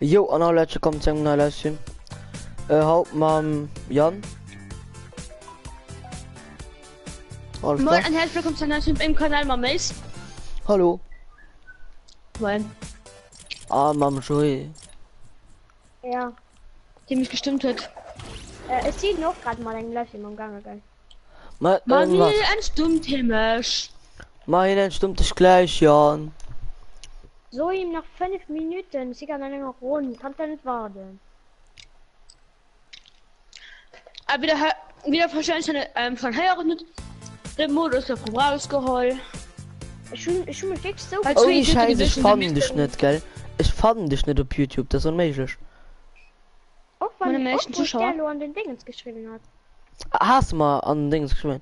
Jo an all herzlich willkommen zu engem neuen Livestream. Äh, haut mam Jan. Alles Moin klar. an herzlich willkommen zu einem neuen Stream im Kanal mam Mace. Hallo. Moin. Ah, mam Joey. Ja. Dee mech gestëmmt huet. Äh, ech sinn och grad mat engem Livestream am gaange gell. Ma, Mann, ähm, was? entstummt hie mech. Ma, hien entstummt dech gläich, Jan. So ihm nach 5 Minuten, si an enger Ronn, kann da net warden. A wieder wieder wahrscheinlich schon, ähm, schon héieren hutt, de Modus gouf rëm rausgeholl. Ech hunn ech hunn mech wierklech sou Well Ouni zwéi Dutte Schäiss, ech gewissen, fannen dech net, gell? Ech fannen dech net op YouTube, dat ass onméiglech. Och wann Meine och meisten wou ech Zuschauer. der lo an den Dingens geschriwwen hat. Has de mer an den Dingens geschriwwen?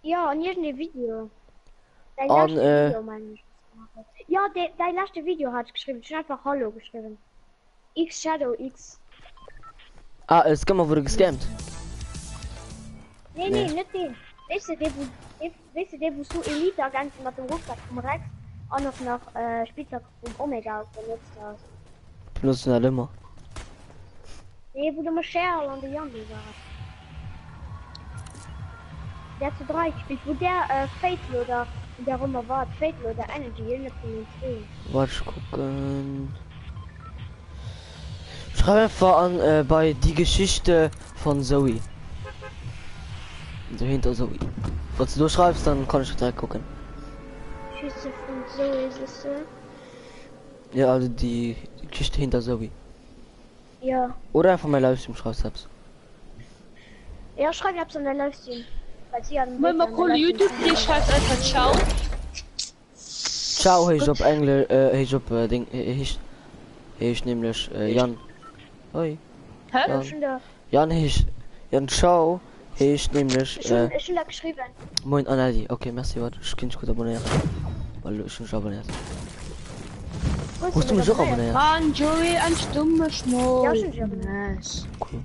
Ja, an iergendee Video. Däi An, leschte äh. Video mengen ech hues de gemaach hat. Jo, dee däi leschte Video hat ech geschriwwen. Ech hunn einfach Hallo geschriwwen. X Shadow X. Ah, e Scammer wurde gescammt. Nee, nee, net deen. Weess de dee wou dee weess de dee wous du Elite Agenten mat dem Rucksack vum Rex an och nach äh Spielzeug vum Omega benotzt has. Benotzen dat ëmmer. Nee, wou de Michelle an de Jan do waren. Der zu 3 gespielt, wou der äh, Fatal oder der ëmmer war, Fatal oder Energy, een vun den zwee. Wart ech kucken. Schreib einfach an äh, bei die Geschichte von Zoe. So hinter Zoe. Wann du do schreibst, dann kann ich direkt gucken. Geschichte von Zoe, siehst du? Ja, also die Geschichte hinter Zoe. Ja. Oder einfach mein Livestream schreibst selbst. Ja, schreib etwas an der Livestream. Weil sie an Moin Makolo YouTube, dir schreibt einfach Ciao. Ciao heescht op Engl äh, heescht op äh, Ding äh, heescht heescht nämlech äh, Jan. Hoi. Hä? Jan. Schon da. Jan heescht Jan Ciao heescht nämlech Schon, äh, schon da geschrieben. Moin Anelli. Okay, merci, warte, ich kann dich gut abonnieren. Weil ich schon abonniert. Hast du mich auch abonniert? Mann, Joey, entstumm mech mol. Ja, schon abonniert. Nice. Cool.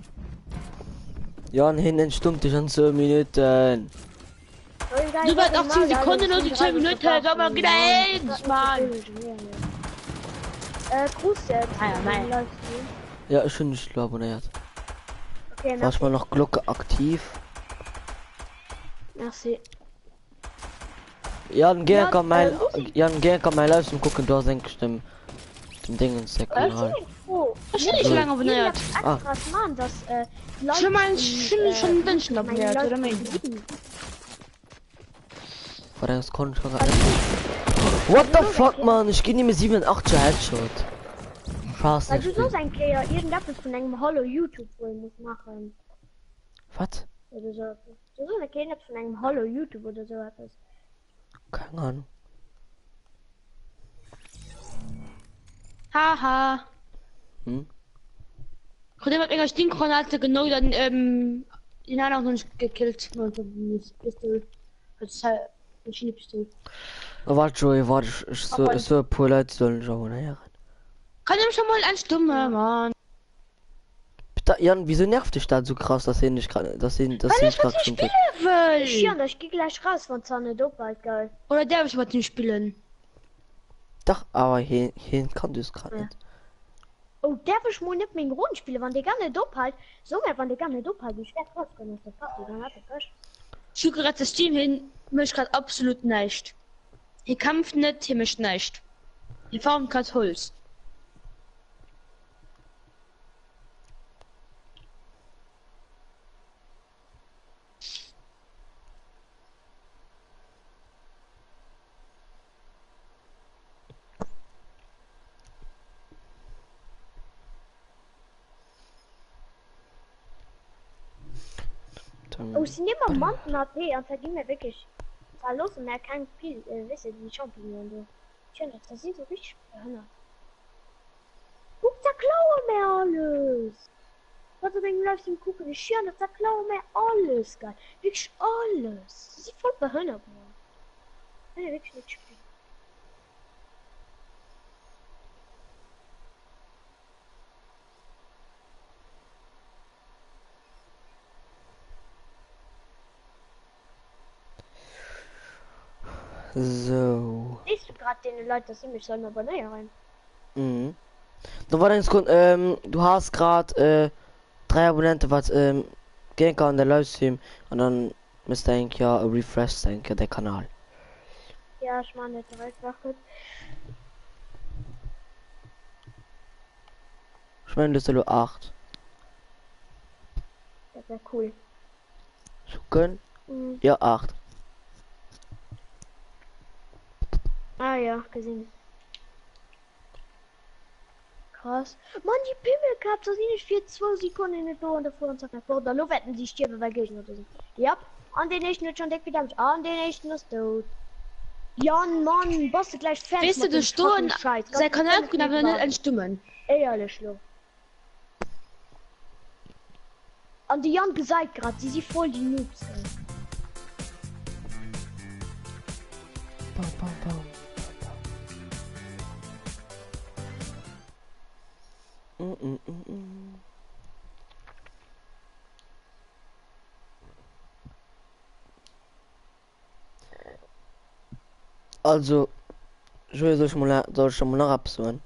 Jan, hin entstummt dich an 2 Minuten. Du warst 18 Sekunden oder 2 Minuten, sag mal, geht eins, Mann. Äh, Gruß jetzt. Ah ja, nein. Ja, ich schon dich abonniert. Okay, Mach mal noch Glocke aktiv. merci. Jan, geh Ja, kann mein äh, muss ich- Jan, geh kann mein Livestream gucken, du hast eigentlich dem dem Dingens der Kanal. Oh, Ich bin nicht so lange abonniert. Ah. Extra Mann, dass äh, die Leute, Schon mal die, schon äh, schon den schon meine abonniert, Leute oder mein? lieben. War das konnte ich gerade nicht. What the fuck, man? Ich geh nicht mit 87 Headshot. Spaß Weil du nicht. so ein Player irgendetwas von engem Hallo YouTube wohl muss machen. Was? Oder so. Du so ein Player von engem Hallo YouTube oder so etwas. Keine Ahnung. Haha. Hm? Von dem hat enger Stinkgranate genau dann ähm, den anderen noch nicht gekillt. Pistol. Maschinenpistole. Oh, warte, Joey, warte, ich, ich so, ich so ein paar Leute sollen mich abonnieren. Kann ich schon mal entstummen, Mann. Bitte, Jan, wieso nervt dich das so krass, dass ihn nicht gerade, dass ihn, dass Weil ihn ich nicht mit gerade ihm schon kriegt? spielen Ich will. ja, ich geh gleich raus, wenn es nicht aufhört, geil. Oder der ich mit ihm spielen. Doch, aber hier, hier kann du es gerade Ja. nicht. Oh, darf ich mal nicht mit Grund spielen, wenn die gar nicht aufhört. So mehr, wenn die gar nicht aufhört, ich werde rausgehen aus der Party, dann hat er recht. Ich gucke gerade das Team hin, mich gerade absolut nicht. Hier kämpft nicht, hier mich nicht. Hier farmt gerade Holz. Dann, Oh, sind immer Mann AP und vergib mir wirklich. Da los und er kein viel, äh, wisse die Champignon du. Schön, das sind so richtig behindert. Guck, da klauen mir alles. Was du wegen Livestream gucken, ich schön, das da klauen mir alles, geil. Wirklich alles. Sie sind voll behindert, Mann. Kann ja wirklich nicht spielen. so. Siehst du gerade den Leute, dass sie mich sollen abonnieren? Mhm. Da war eng Sekunde, ähm, du has grad äh, 3 Abonnenten, wat ähm, geh enker an de Livestream an dann mëss de eng Kéier e Refresh eng Kéier däi Kanal. Ja, ech man dat direkt, waart kurz. Ech mengen du hues elo 8. Dat wär cool. Kucken. Mhm. Ja, 8. Ah ja, gesinn. Krass. Mann, die Pimmelkap, da sinn ech fir zwou Sekonnen net do an der fueren zack fort. An lo wäerten si stierwen, well Géigner do sinn. Jap. An deen éischten huet schonn déck vill Damage. An deen éischten ass dout. Jan, Mann, bass de gläich fäerdeg Weess de, mat de deem Stoen fucking Scheiß. säi Ganz Kanal 5 kucken awer Minutte net warten. entstummen. Éierlech lo. An de Jan gesäit grad, si si voll déi Noobs hei. Bam, bam, bam, bam, bam. Mm, mm, mm, mm. Also, Joé, soll ech mol, soll ech der mol nach eppes soen?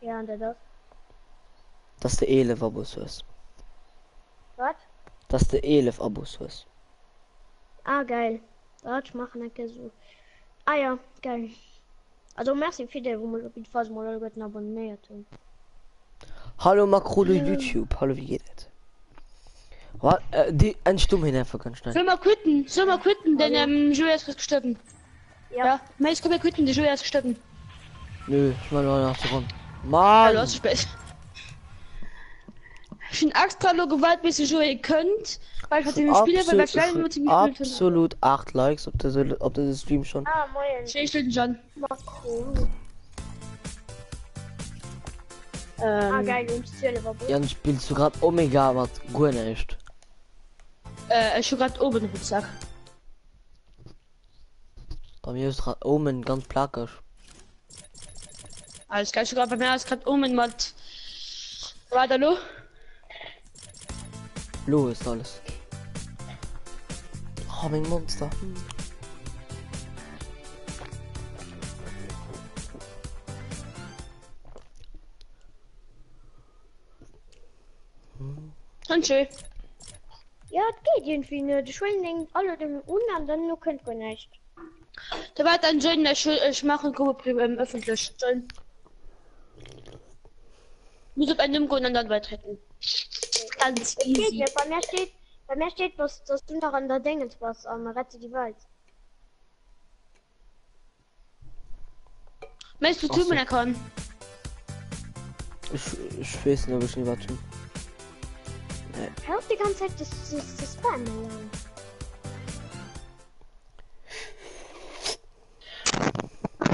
Ja, an dat ass? Dass de 11 Abos hues. Wat? Dass de 11 Abos hues. Ah, geil. Wart, ech maachen eng Kéier esou. Ah ja, geil. Also merci fir déi, wou mech op jiddefalls mol alleguerten abonnéiert hunn. Hallo Makrudo YouTube, hallo wie geht et? Wat? Äh, déi entstumm hin einfach ganz schnell. Soll mer quitten? Soll mer quitten? Den ähm, Joé ass grad gestuerwen. Ja. Ja, mä ech komm mir quitten, de Joé ass gestuerwen. Nö, ich mach nur nach zur Runde. Hallo, Mann! ass spéit. Ech hunn extra lo gewaart bis de Joé kënnt, well ech mat him spille well, well ech Absolut, laang net mat him gespillt hunn. absolut 8 Likes op dëse op dëse Stream schon. Ah, moien. Ech loossen dech an. Makro. Ah, Ähm, geil, uns 12 Abos. Jan, spillst du grad Omega mat guer näischt? äh, ech hu grad oben Rucksack. Bei mir ist grad Omen ganz plakeg. Alles klar, ich grad, bei mir ass grad Omen mat. Wat elo? Lo ist alles. Oh, mein Monster. Ganz schön. Ja, et geet irgendwie net. Ech huelen deng alle den un an dann lo kënnt guer näischt. Da war dann Join, ech, ech machen Gruppe ähm, öffentlich. Join. Muss op ein Numm goen an dann beitreten. Ganz Et geet easy. net. Bei mir steet, bei mir steet, dass, dass du nach an der Dingens bass am Rette die Welt. Meinst du Ach so. Tummen kann? Ich, ich weiß nicht, ob ich lieber tun. Hör auf die ganze Zeit das, das, das Spammen, Jan.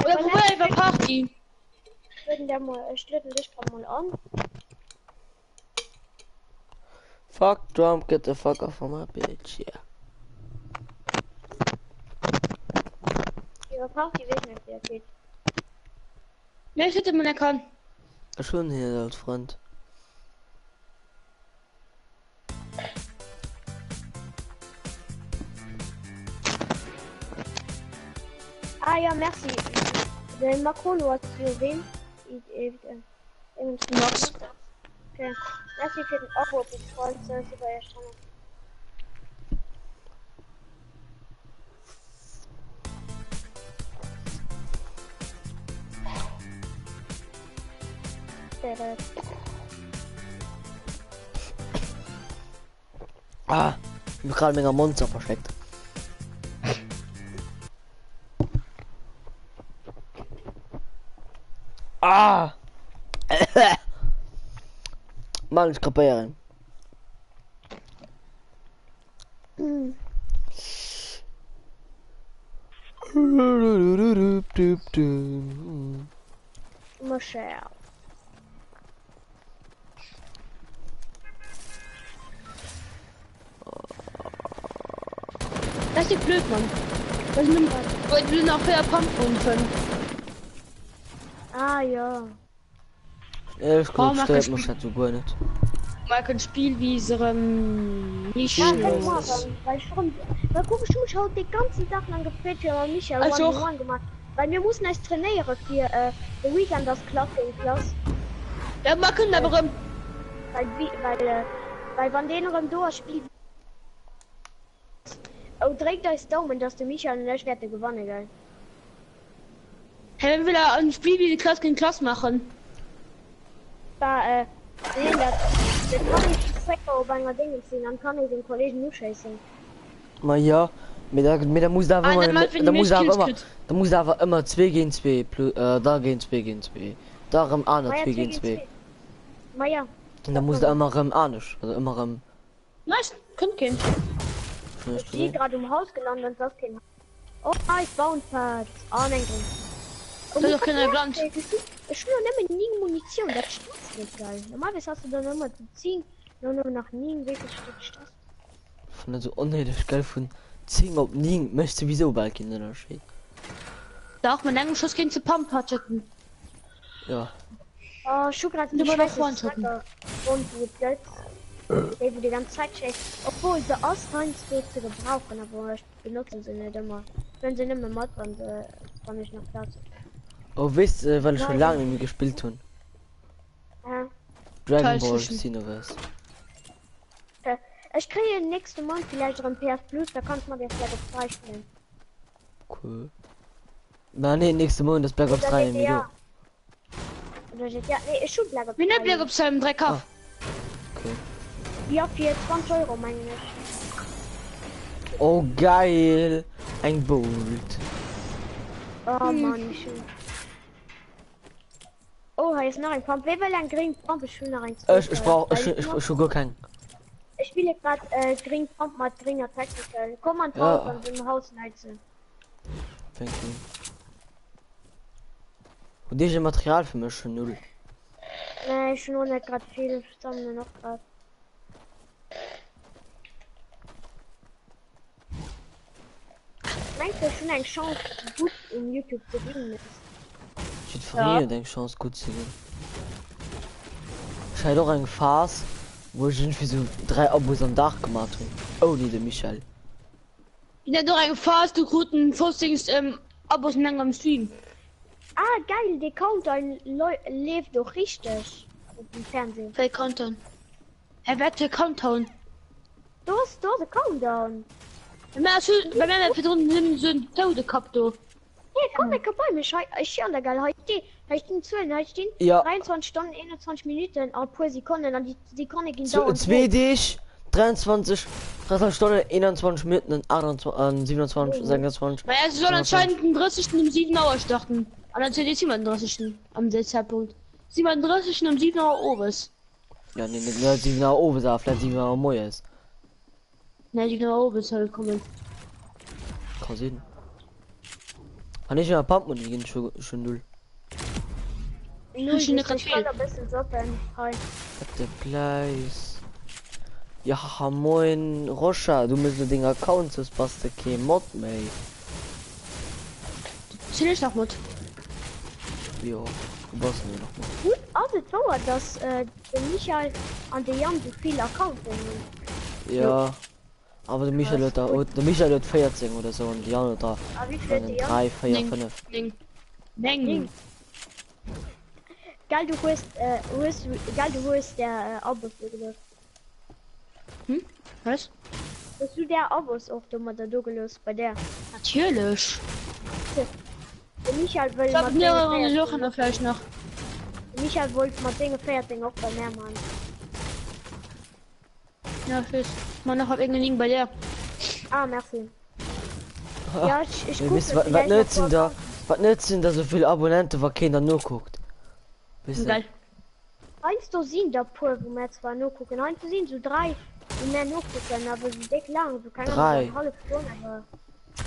Oder probier einfach Party. Ich würde der mal, ich lade dich grad mal an. Fuck Trump, get the fuck off of my bitch, yeah. Ihre Party weiß nicht, wie das geht. Meinst du Tummen kann? Schon hier als Freund. Ah ja, merci. Den Macron hat jo wen? Max. Okay. Merci fir den Abo op den Fall, das ist bei Channel. Ah, ich bin gerade mega Monster versteckt. Ah! Mann, ich kapiere. Michelle. Das ist blöd, Mann. Das sind nur noch vier Pumprunden. Ah ja. Ehrlich Oh, gesagt, mach stört ein mich das so gar nicht. Mal ein Spiel wie so ähm, nicht Ja, Ja. kann ich machen. Weil ich schon, weil guck, ich mich heute den ganzen Tag lang gefreut, aber Michael Also One auch. One gemacht. Well mir mussen eis trainéiere fir de Weekend ass Klass géint Klass. Ja mer kënnen awer erëm. Well well well wann deen erëm do ass spillt. Oh dréckt eis Daumen dass de Michael an ech wäerte gewanne gell. Hä mir wëlle en Spill wéi Klass géint Klass maachen. Bah äh neen dat dat kann ee fréier op enger Déngens sinn an kann ee seng Kollegen uschéissen. Ma jo, mee da mee da muss awer Ah, ëmmer normal, wenn da die muss meescht awer Kills ëmmer kritt. da muss awer ëmmer zwee géint zwee plu äh, da géint zwee géint zwee da erëm aner Ma ja zwee zwee géint géint zwee zwee ma ja an da dat muss kann der ëmmer erëm anescht also ëmmer erëm Nice, kënnt keen. Hun ech Ech si gesinn. grad um Haus gelant an et ass keen Oh nice Boundpad an eng gréng. Oh Da mir ass och kann keen nervt blannt. ey, ech hun lo nëmmen 9 Munitioun, dat stresst mech gell. Normalerweis has de dann ëmmer zu 10, lo nëmmen nach 9, wierklech dat stresst. Fannen dat sou onnéideg gell vun 10 op 9 mécht souwisou bal keen Ënnerscheed. Dach, mat engem Schoss kéint se Pump headshotten. Jo. Oh ech hu grad Du déi mat och schäisse One-Shotten. Sniper fonnt wou et gëtt, déi wou déi ganz Zäit schéisst, obwuel se ass heiansdo ze gebrauchen, awer ech benotzen se net ëmmer, ech huelen se nëmme mat wann se wann ech nach Plaz hunn. Oh weess de wat ech scho Nein. laang net méi gespillt hunn? Hä? Dragon Ball Teil Xenoverse. Ech kréien nächste Mount villäicht erëm PS Plus, da kanns mat dir Black Ops 3 spillen. Cool. Ma nee, nächste Mount ass Black Ops Oder 3 méi do. GTA. Oder GTA. Nee, ech hu Black Ops Mir net 3. Black Ops 3 kaf. Ah. Okay. Ja, fir 20 Euro mengen ech. Oh geil! Eng Bolt. Oh Mann, ich hun. Oh, hei ass nach eng Pump. Wee wëll eng gréng Pump? Ech hunn nach eng Ech, ech brauch, ech, ech, ech hu guer keng. Ech spille grad äh, gréng Pump mat grénger Tactical. Komm an d'Haus, Ja. an dem Haus näizen. Thank you. Hutt Dir Material fir mech? Schon null. Nee, ech hunn och net grad vill. Ech sammelen och grad. Mengs du ech hunn eng Chance gutt um Youtube ze ginn? Jiddwereen Ja. huet eng Chance gutt ze ginn. Ech hat och eng Phas wou ech iergendwéi sou 3 Abos am Dag gemat hunn ouni de Michel. Mir hat och eng Phas do kruten 15 ähm, Abos an engem Stream. Ah geil, dee Countdown leeft och richteg op dem Fernseh. Wéi Countdown? Hä wat fir Countdown? Do ass do ass e Countdown. Bei mir ass bei mir war virdrun nëmmen esou en Toudekapp do. Hey, komm eng Kéier bei mech hei, ech si an der gell, hei sti hei stinn Zuelen, hei stinn Ja. 23 Stonnen 21 Minutten a puer Sekonnen an déi Sekonne ginn Zu dauernd zwee méi. Deeg, 23, 23 Stonnen, 21 Minutten an 28 an 27, 26, Maja se soll 27. anscheinend den 30 um 7 Auer starten. An natierlech 37 am deem Zäitpunkt. 37 um 7 Auer owes. Ja, nee, net net 7 Auer owes, awer vläicht 7 Auer moies. Nee, 7 Auer owes soll et kommen. Ka sinn. Wann ech ëmmer Pump Muni ginn, schon schon null. Null, Ech hunn net ich grad kann vill. e bëssen soppen hei. What the place? Ja, haha, moin Rocha, du muss no deng Account, soss bass de kee Mod méi. Sinn ech nach Mod? Jo, du bass nur nach Mod. Gutt, ass et wouer, dass de Michael an de Yann sou vill Accounten hunn? Ja, awer de Michael huet der, de Michael huet 14 oder sou an de Yann huet der, A wéi ech vill huet de mengen Yann? 3, 4, 9. 5. 9. 9. 9. Gell du hues, hues, gell du hues der Abos do gelooss? Hm? Was? Hues du där Abos och domadder do gelooss bei där? Natierlech. De Michael wëll Ich hab mat senge mehrere 14 Sachen da vielleicht nach. De Michael wollt mat senge 14 och bei mär man. Ja, ich weiß. Man noch hab irgendein Ding bei der. Ah, merci. Ja, ich, ich Mir gucke wisst wat wat vielleicht nach nëtzen vor da wat nëtzen da souvill Abonnente wa keen der nokuckt. Wisst Geil. Heiansdo sinn der puer wou mär zwar nokucken, heiansdo sinn sou 3 wou mär nokucken, awer sou déck laang, sou keng Ahnung, sou 3. eng hallef Stonn, awer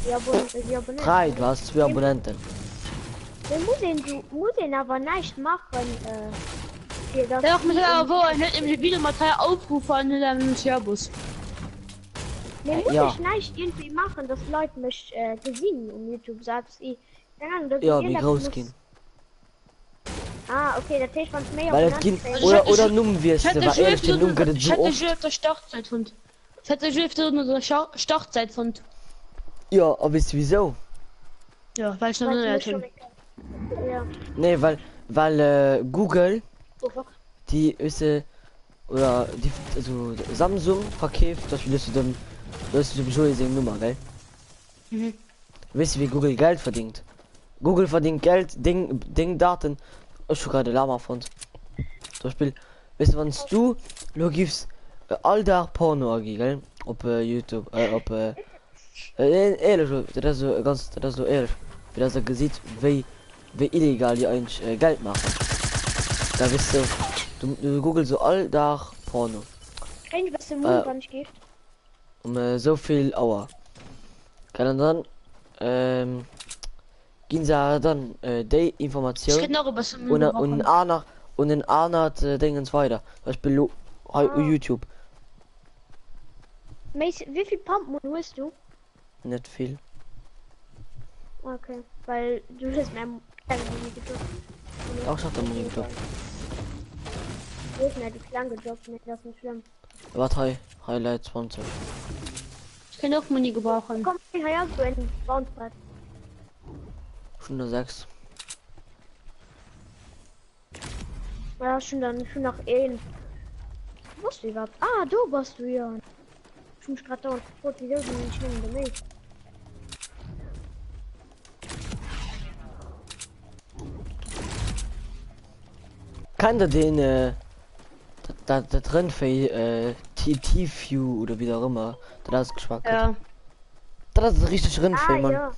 déi Abon déi Abonnenten. 3, du has zwee Mee Abonnenten. mee muss een sou muss een awer näischt maachen fir dass Dach, déi mir um awer wouer net nämlech e Video mat 3 Aufrufer an hunn awer nëmmen 2 Abos. Mee muss Ja. ech näischt iergendwéi maachen, dass Leit mech gesinn um Youtube, sou eppes wéi, keng Ahnung, dass ech Ja, méi iergendeppes grouss muss. ginn. Ah, okay, dat heescht, wann ech méi Well et Abonnenten ginn, kréien. oder, oder Numm wiesselen, well éierlech, den Numm gëtt et Ech esou hätt de oft. Jeu op der Startsäit fonnt. Ech hätt de Jeu virun der Startsäit fonnt. Jo, a weess de wisou? Ja, well ech nach net hunn. Ja. Nee, well, well äh, Google, Oh fuck. déi, weess de, oder déi, also Samsung verkeeft, zum Beispiel, du dem, du hues dem Joé seng Nummer, gell? Mhm. Weess de, wéi Google Geld verdingt? Google verdingt Geld, deng, deng Daten, ech hu grad e Lama fonnt. Zum Beispiel, weess de, wann s du lo giffs äh, all Dag Porno agi, gell? Op äh, YouTube, äh, op äh, Éierlech elo, dat ass elo ganz, dat ass elo éierlech, fir dass der gesitt, wéi, wéi illegal déi eigentlech Geld maachen. Da weess de, du, du googles esou all Dag Porno. Kréien ech e bësse Mund, wann ech giff? Um esou vill Auer. Gell, an dann ginn se awer dann déi Ech Informatioun kéint och e bësse Mund un, un gebrauchen. aner, un en anert Déngens weider. Zum Beispill elo hei u YouTube. Mace, wéivill Pumpmun hues du? Net vill. Okay, well du hues mir kleng Muni gedroppt. Dach, ech hat der Muni gedroppt. Du hues mir déi kleng gedroppt, mee dat ass net schlëmm. Wat hei? Hei läit 20. Ech kéint och Muni gebrauchen. Komm, hei ass esou en Bouncebrett. Ech hunn der 6. Ja, schon dann schon nach een. Wo bist du überhaupt? Ah, du bist du ja. Ich muss gerade dauernd gefragt, wieso du nicht mehr der Milch. Kennt der den äh, dat dat Rëndvéi äh, T-View oder wéi auch ëmmer dat ausgeschwat gëtt? Ja. Dat ass e richteg Rëndvéi, Ah, Mann. ja.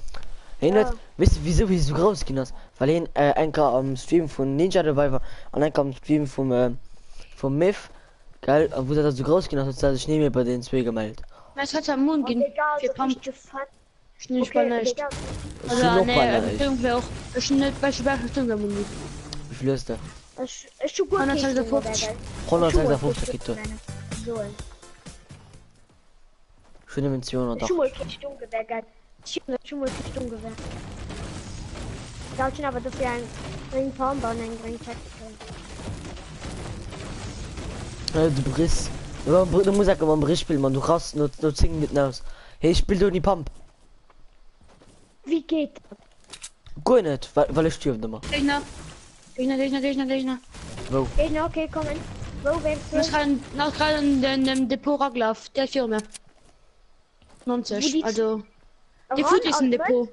Hien huet, Ja. weess de wieso hie sou grouss ginn ass? Well hien äh, eng Kéier am Stream vun Ninja dobäi war an eng Kéier am Stream vum äh, vum Miff, gell? A wou dat da sou grouss ginn ass, huet se sech ni méi bei deenen zwee gemellt. Mä ech hat ja Moon Oh, ginn Digga, fir so Pump. richtig fett. Ech hunn nicht bei Okay, näischt. Digga. Ech Also hunn och nee, bal äh, näischt. Sturmgewehr och. Ech hunn net bei Schwer Sturmgewehr. Wéi vill hues de? Ich, ich tu gut kein Sturmgewehr, 156. gell? Ich tu mal kein 156 kritt du. Sturmgewehr. So. Ech hunn nëmmen Ich tu 280. mal kein Sturmgewehr, gell? Ich tu mal kein Sturmgewehr. Da schon aber dafür ein Green Pump und ein Green Tactical. Äh, du Briss. Du muss enke mam Briss spillen, man, du rass no, no 10 Minuten aus. Hey, ich spill do ni Pump. Wie geht das? Guer net, well, well ech stierwen ëmmer. Gegner. Gegner, Gegner, Gegner, Gegner. Wou? Gegner, okay, kommen. Wo, wer Du bist gerade nach gerade in den, dem Depot Raglauf. Der ist mir. 90. die- Also, die Ran Food ist an ein Depot.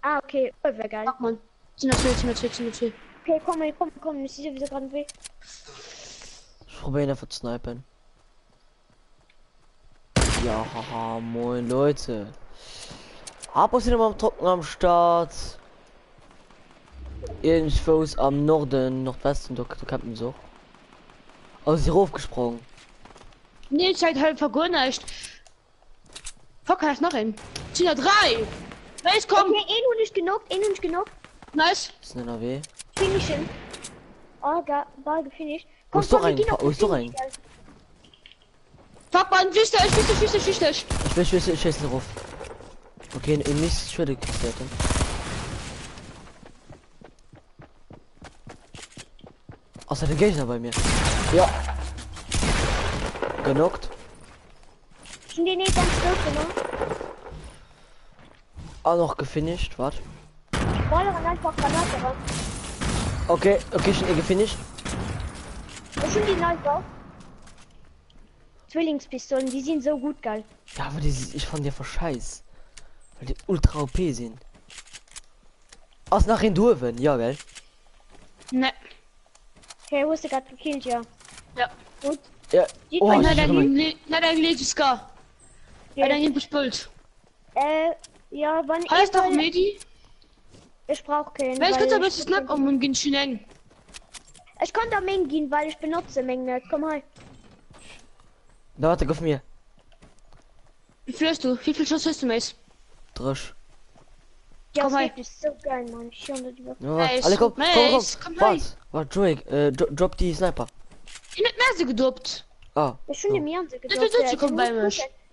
Ah, okay, oh, wär geil. Fuck, man. Sind das zwei, sind das zwei, sind das zwei. Okay, komm, komm, komm, ich sehe sowieso gerade einen Weg. Ich probiere einfach zu snipen. Ja, haha, moin Leute. Ab sind immer am Trocken am Start. Irgendwo am Norden, Nordwesten, da, da kennt man so. Oh, sie raufgesprungen. Nee, ich halt halt vergonecht. Fuck, da ist noch ein. Sind ja drei. Nice, komm. Okay, einen hab ich genug, einen hab ich genug. Nice. Ist ein NRW. Finishen. Oh, ball gefinisht. Wo Komm, ist doch komm, wir ein? gehen auf Wo den ist doch Finish, ein? gell. Fuck, man. Wüste, wüste, wüste, wüste. Ich will, ich will, ich will rauf. Okay, in nicht schwere Kiste. Außer der Gegner bei mir. Ja. Genockt. Ich bin den nicht ganz tot gemacht. Auch noch gefinisht, warte. Ballern einfach Granate ran. Okay, okay, schon eh gefinisht. Ich bin die nice auf. Zwillingspistolen, die sind so gut geil. Ja, aber die, ich fand die einfach scheiß. Weil die ultra OP sind. Aus nach in Durven, ja, gell? Ne. Okay, wo hast du gerade gekillt, ja. Ja. Gut. Ja. Die Oh, oh, Na, ich dann, hab na, dann lädt es gar. Ja, dann gespült. Äh, ja, wann Heißt doch will- Medi. Ich brauche keinen. Weil ich weil könnte aber ich, Snap um und gehen schön eng. ich konnte am Mengen gehen, weil ich benutze Mengen nicht. Komm her. Na, warte, auf mir. Wie viel hast du? Wie viel Schuss hast du, Mace? Drisch. Ja, Komm das her. ist wirklich so geil, Mann. Ich schau dir Ja, Nice. alle komm, komm, komm. Nice, komm, Warte, warte, Joey, äh, dro drop die Sniper. Ich hab mehr so gedoppt. Ah. Ich schon Oh. dem Janse Das ist gedroppt. so, komm bei mir.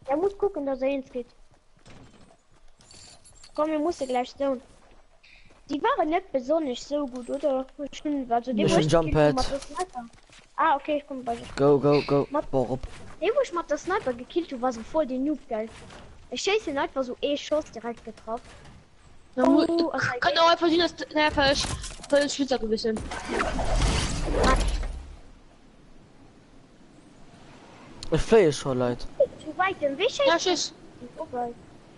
Er muss gucken, dass er ins geht. Komm, wir mussten gleich down. Die waren nicht besonders so gut, oder? Ich bin, also, den, Ich wo bin ich Jump gekillt Pad. hab, mit der Sniper. Ah, okay, ich komme bei dir. Go, go, go. Mat- Boah, up. Den, wo ich mit der Sniper gekillt habe, war so voll den Noob, geil. Ich schieße ihn einfach so eh Schuss direkt getroffen. Oh, Kann auch einfach sinn, dass naja, falsch, falsch Schwitzer gewissen. Ech fléie scho, Leit. Zu weit dem Weg Ja, tschüss.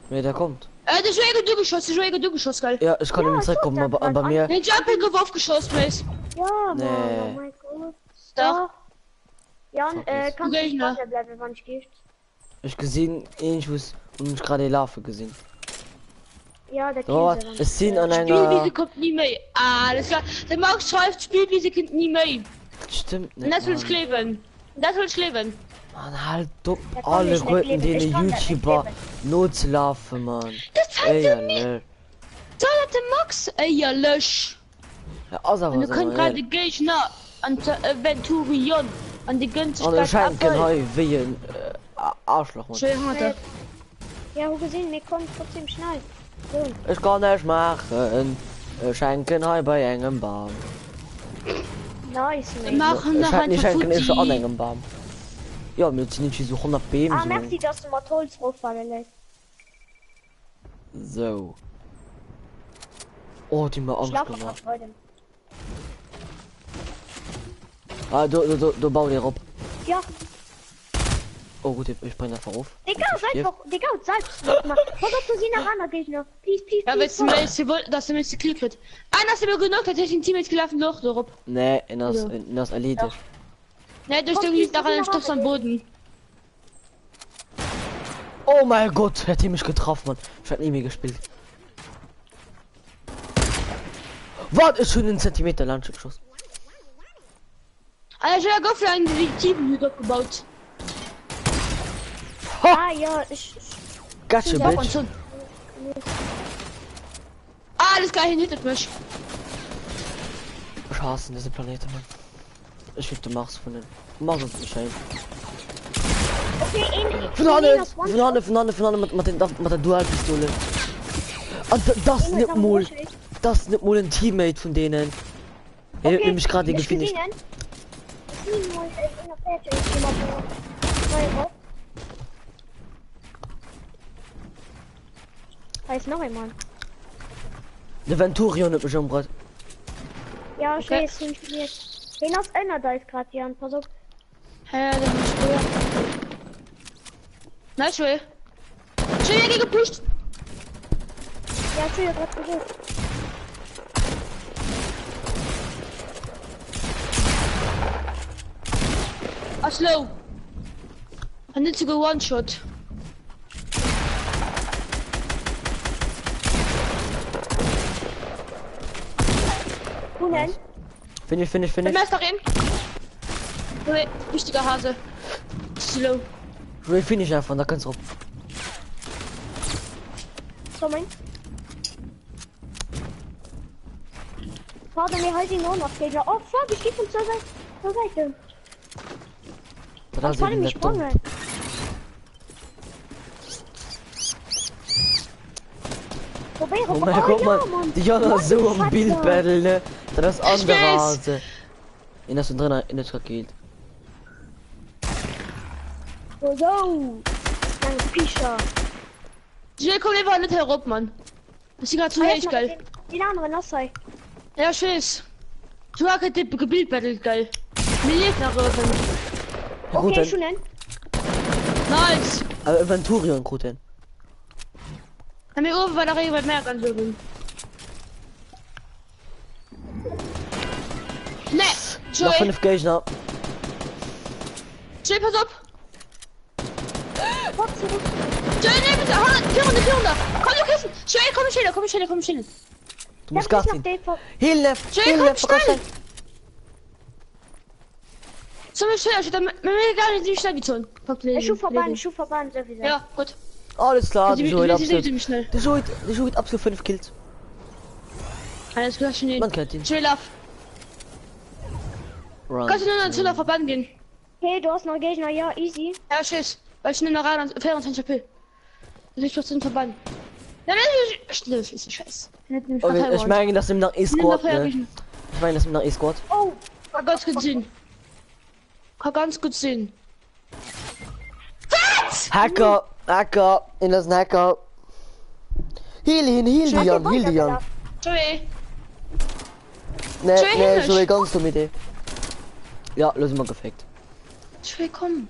Nee, der kommt. Äh, de Joé gëtt ugeschoss, de Joé gëtt ugeschoss, gell? Ja, ech kann Ja, nëmmen zréckkommen, ech aber wollt bei dat mir. Den Jumping gouf ofgeschoss, Mace. Ja, Mann, Nee. oh mein Gott. Doch. Doch. Jan, Fuck äh, it. kannst du nicht Gegner. weiter bleiben, wann ich gehe? Ech gesinn iergendwous hunn ech grad ee lafe gesinn. Ja, der Oh, killt se ech sinn an Spielwiese enger. kommt nie méi. Ah, alles klar. De Max schreift, Spielwiese kënnt nie méi. Dat stëmmt Und net, das will ich Mann. kleben. Das will ich kleben. Mann, halt op Da kann ich net alleguerten kleben, deene ich kann dat net YouTuber kleben. nozelafen, Mann. Das fällt ja mir. Éierlech. Soll dat de Max? Éierlech. Ja, ass Und awer du esou, kënnt gerade éierlech. de Géigner an Venturion an de gënnt sech An ech grad hänken Apple. hei wéi en Arschloch, Mann. Schön hat er. Ja, hu gesinn, mir kommen trotzdem schnell. So. Ech kann näischt maachen, ech hänken hei bei engem Bam. Nice, Wir mate. machen Ech nach hänken, ech einfach hänken éischter an Futti. engem Bam. Jo, mir sinn nicht so 100 Beem Ah, so. merci, dass du mat Holz roffale léiss. So. Oh, die mir Ich Angst laufe gemacht. grad weiter. Ah, do, do, do, do baut ihr op. Ja, Oh gut, ich spring einfach auf. Digga, sei einfach, Digga, selbst gemacht. Pass auf, du siehst nach anderen Gegner. Please, please, Ja, please. weißt du, Mace, wollt, dass der Mace gekillt wird. Einer ist mir genug, hat sich ein Teammate gelaufen, Loch drauf. Nee, in das, Ja. in das erledigt. Ne, durch Kommt, den die liegt daran sind ein Stoff am Boden. Oh mein Gott, hätte mich getroffen, Mann. Ich hab nie mehr gespielt. Was ist schon ein Zentimeter Landschuss? Alter, ich hab für einen Detektiven hier gebaut. Ah, ja, ich, ich Gotcha, Ja, und bitch. schon. Ah, alles klar, hier hittet mich. Ich hasse diese Planete, Mann. Ich will den Mars von den Mars ist nicht schön. okay, een, Von een Hanne, ass one von Hanne, von Hanne, von Hanne mit, mit, den, mit der Dualpistole. Und das Een nicht ass am mal, Busch. das nicht mal ein Teammate von denen. Er hat Okay, nämlich gerade ich gefinisht. gesehen. Ich bin mal in der Fertig, ich geh mal so neu rauf. Da ist noch ein Mann. Der Venturion hat mich umgebracht. Ja, ich Okay. weiß, den spielt. Den aus einer da ist gerade, Jan, pass auf. Ja, das ist früher. Nice, Joel. Joel, gegen gepusht. Ja, ich hab gerade gesucht. Ah, slow. I need to go one shot. Wo denn? Finish, finish, Der finish. Meister in. Joel, wichtiger Hase. Slow. Joel, finish einfach, da kannst du rauf. So, mein. Warte, mir halt ihn auch noch, Gegner. Oh, fuck, ich geh von zur Seite. Zur Seite. Da Ich kann sind mich die dumm. springen. Probiere, Oh mein Gott, ja, Mann. Mann. Die Jana Mann, ist so am Scheiße. Bild battle, ne? Das ist andere weiß. Hase. In das drin, in das gekillt. Oh, yo. Dein Pischer. Joel, komm einfach nicht herum, Mann. Das ist gerade zu Ah, echt jetzt mal geil. Den, den anderen, lass sei. Ja, schön. Du hast gerade gebildet, battle geil. Mir lebt nach oben. Ja, gut, Okay, dann. schon denn. Nice. Aber Venturion, gut, dann. Haben wir oben bei der Regel mehr ganz oben. Ne, Noch Joel, fünf Gegner. Joel, pass auf. Fuck, zurück. Joel, nee, bitte, 100, 400, 400. Komm, du Kissen. Joel, komm schneller, komm schneller, komm schneller. Du musst Ja, Gas noch ziehen. den von- Hilfe, Joel, Hilfe, komm schnell. schnell. Sollen wir schneller, steht mir gar nicht schnell wie schon. Ich schuf vorbei, ich schuf vorbei, sowieso. Ja, gut. Alles klar, Sie- die Joel sie- sie- absolut. sie- schnell. Die Joel, die Joel hat absolut fünf Kills. Alles klar, schnell. Man kennt ihn. Chill auf. Run. Kannst du nur noch zu der Verband gehen? Okay, du hast noch Gegner, ja, easy. Ja, tschüss. Weil ich nur noch rein 24 HP. Das ist trotzdem Verband. Nein, nein, nein, das ist scheiße. Okay, ich meine, das sind nach E-Squad, ne? Ich meine, das sind nach E-Squad. Oh, Kann ganz gut sehen. Kann ganz gut sehen. Hacker, Hacker, in das Hacker. Heal hin, heal de Jan, heal de Jan. Joey. Nee, Joey, nee, heal mech. Joey, ganz dumm Idee. Ja, lo si mer geféckt. Joey, komm.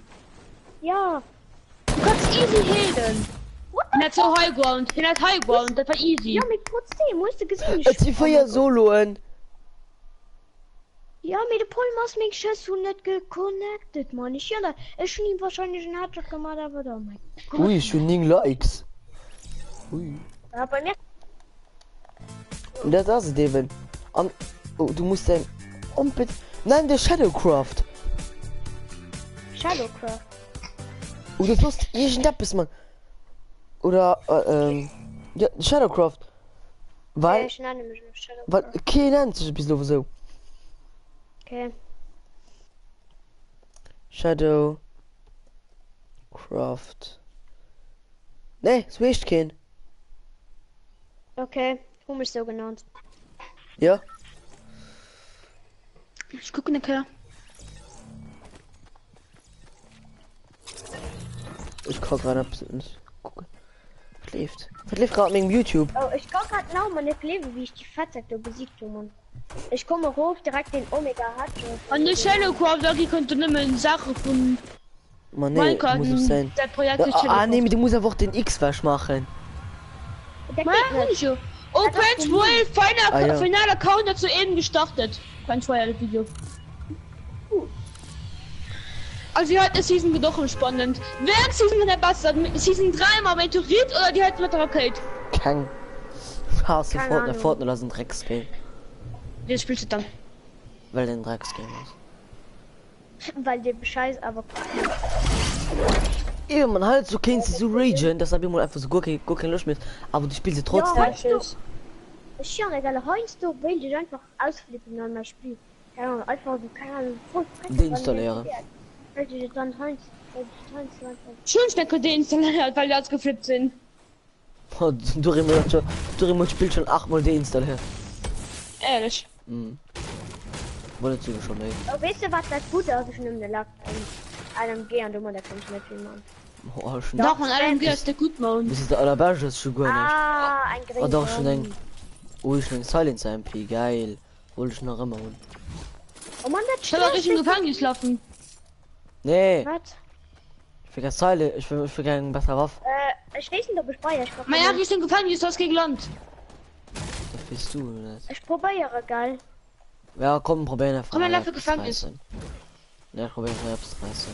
Ja. Du kannst easy healen. What the Hien hat sou High Ground. Hien hat High Ground, dat war easy. Ja, mee trotzdem, hues de gesinn? Et si 4 Soloen. Ja, mee de Problem ass, meng Schëss hunn net geconnected, Mann. Ech jo dat. Ech hunn him wahrscheinlech en Headshot gemaach, awer oh mein Gott. Ui, ech hunn 9 Likes. Ui. Ja, bei mir. Und dat ass et eben. An oh, du musst dein onbedingt. Nein, der Shadowcraft. Shadowcraft. Oder soss irgendeppes, Mann. Oder äh, ähm, ja, Shadowcraft. Ja, Well ech nenne mech elo well Shadowcraft. keen nennt sech bis elo esou. Okay. Shadowcraft. Nee, sou heescht keen. Okay, hu mech sou genannt. Ja. Ech kucken eng Kéier. Ech ka grad absolut net kucken. Wat leeft? Wat leeft grad op mengem YouTube? Oh, ech ka grad nach emol net gleewen, wéi ech déi Fettsäck do besiegt hu, Mann. Ech komm erof, direkt den Omega Headshot. An de Shadowcraft, da gi konnte nëmmen Saache vun Ma nee, du muss op säin. Dat Projekt Ah, ah nee, mee du muss awer och den X wech maachen. Dat Ma geet hunn net. ech jo. Oh, Dat ass Quench vum Royale, final, Ah, ja. final Account hat soeben gestartet. Quench Royale Video. Also die heute Season gëtt och spannend. Wéi eng Season gëtt besser? Season 3 mam Meteorit oder die heute mat der Rakéit? Keng. Ech haasse Keng Fortnite. Ahnung. Fortnite ass en Drecksgame. Wéi spillst du dann? Well et en Drecksgame ass. Well dee Scheiß awer Ewe man halt so kéinst du sou ragen, dass op eemol einfach sou guer keng guer keng Loscht méi hues, awer du spills et Jo, trotzdem. heiansdo, ech jo net, well heiansdo wéilt ech einfach ausflippen an mäi Spill, keine Ahnung, einfach sou, keine Ahnung, voll freck wann Deinstalléieren. wéilt ech et dann heiansdo, wéilt ech et heiansdo einfach. Ech hunn eng Kéier deinstalléiert, well déi ausgeflippt sinn. Dorimon huet schon, Dorimon spillt schon 8 mol deinstalléiert. Ehrlech? Mhm. Wollt net soe scho méi. Oh, weess de wat dat gutt ass? Ech hunn nëmmen de Lack LMG an domadder kann ech net vill man. Oh, ech hunn Dach, an LMG ass de gutt man. Bis de allerbescht ass scho guer näischt. Ah, eng gréng Oh dach, ech hunn eng, Bomm. oh ech hunn eng Silencer MP, geil. Wollt ech nach ëmmer hunn. Oh Mann, dat Soll a stresst Richtung mech. Gefängnis lafen? Nee! Wat? Ech will keng Silent, ech will, ech will eng besser Waff. Äh, ech weess net ob ech bei iech Ma ja, Richtung Gefängnis, du hast gegen Land. Dat weess du net. Ech probéiere, gell? Ja, komm, probéieren einfach Komm, wir mal laufen eppes Gefängnis. reissen. Ja, probieren mal eppes reissen.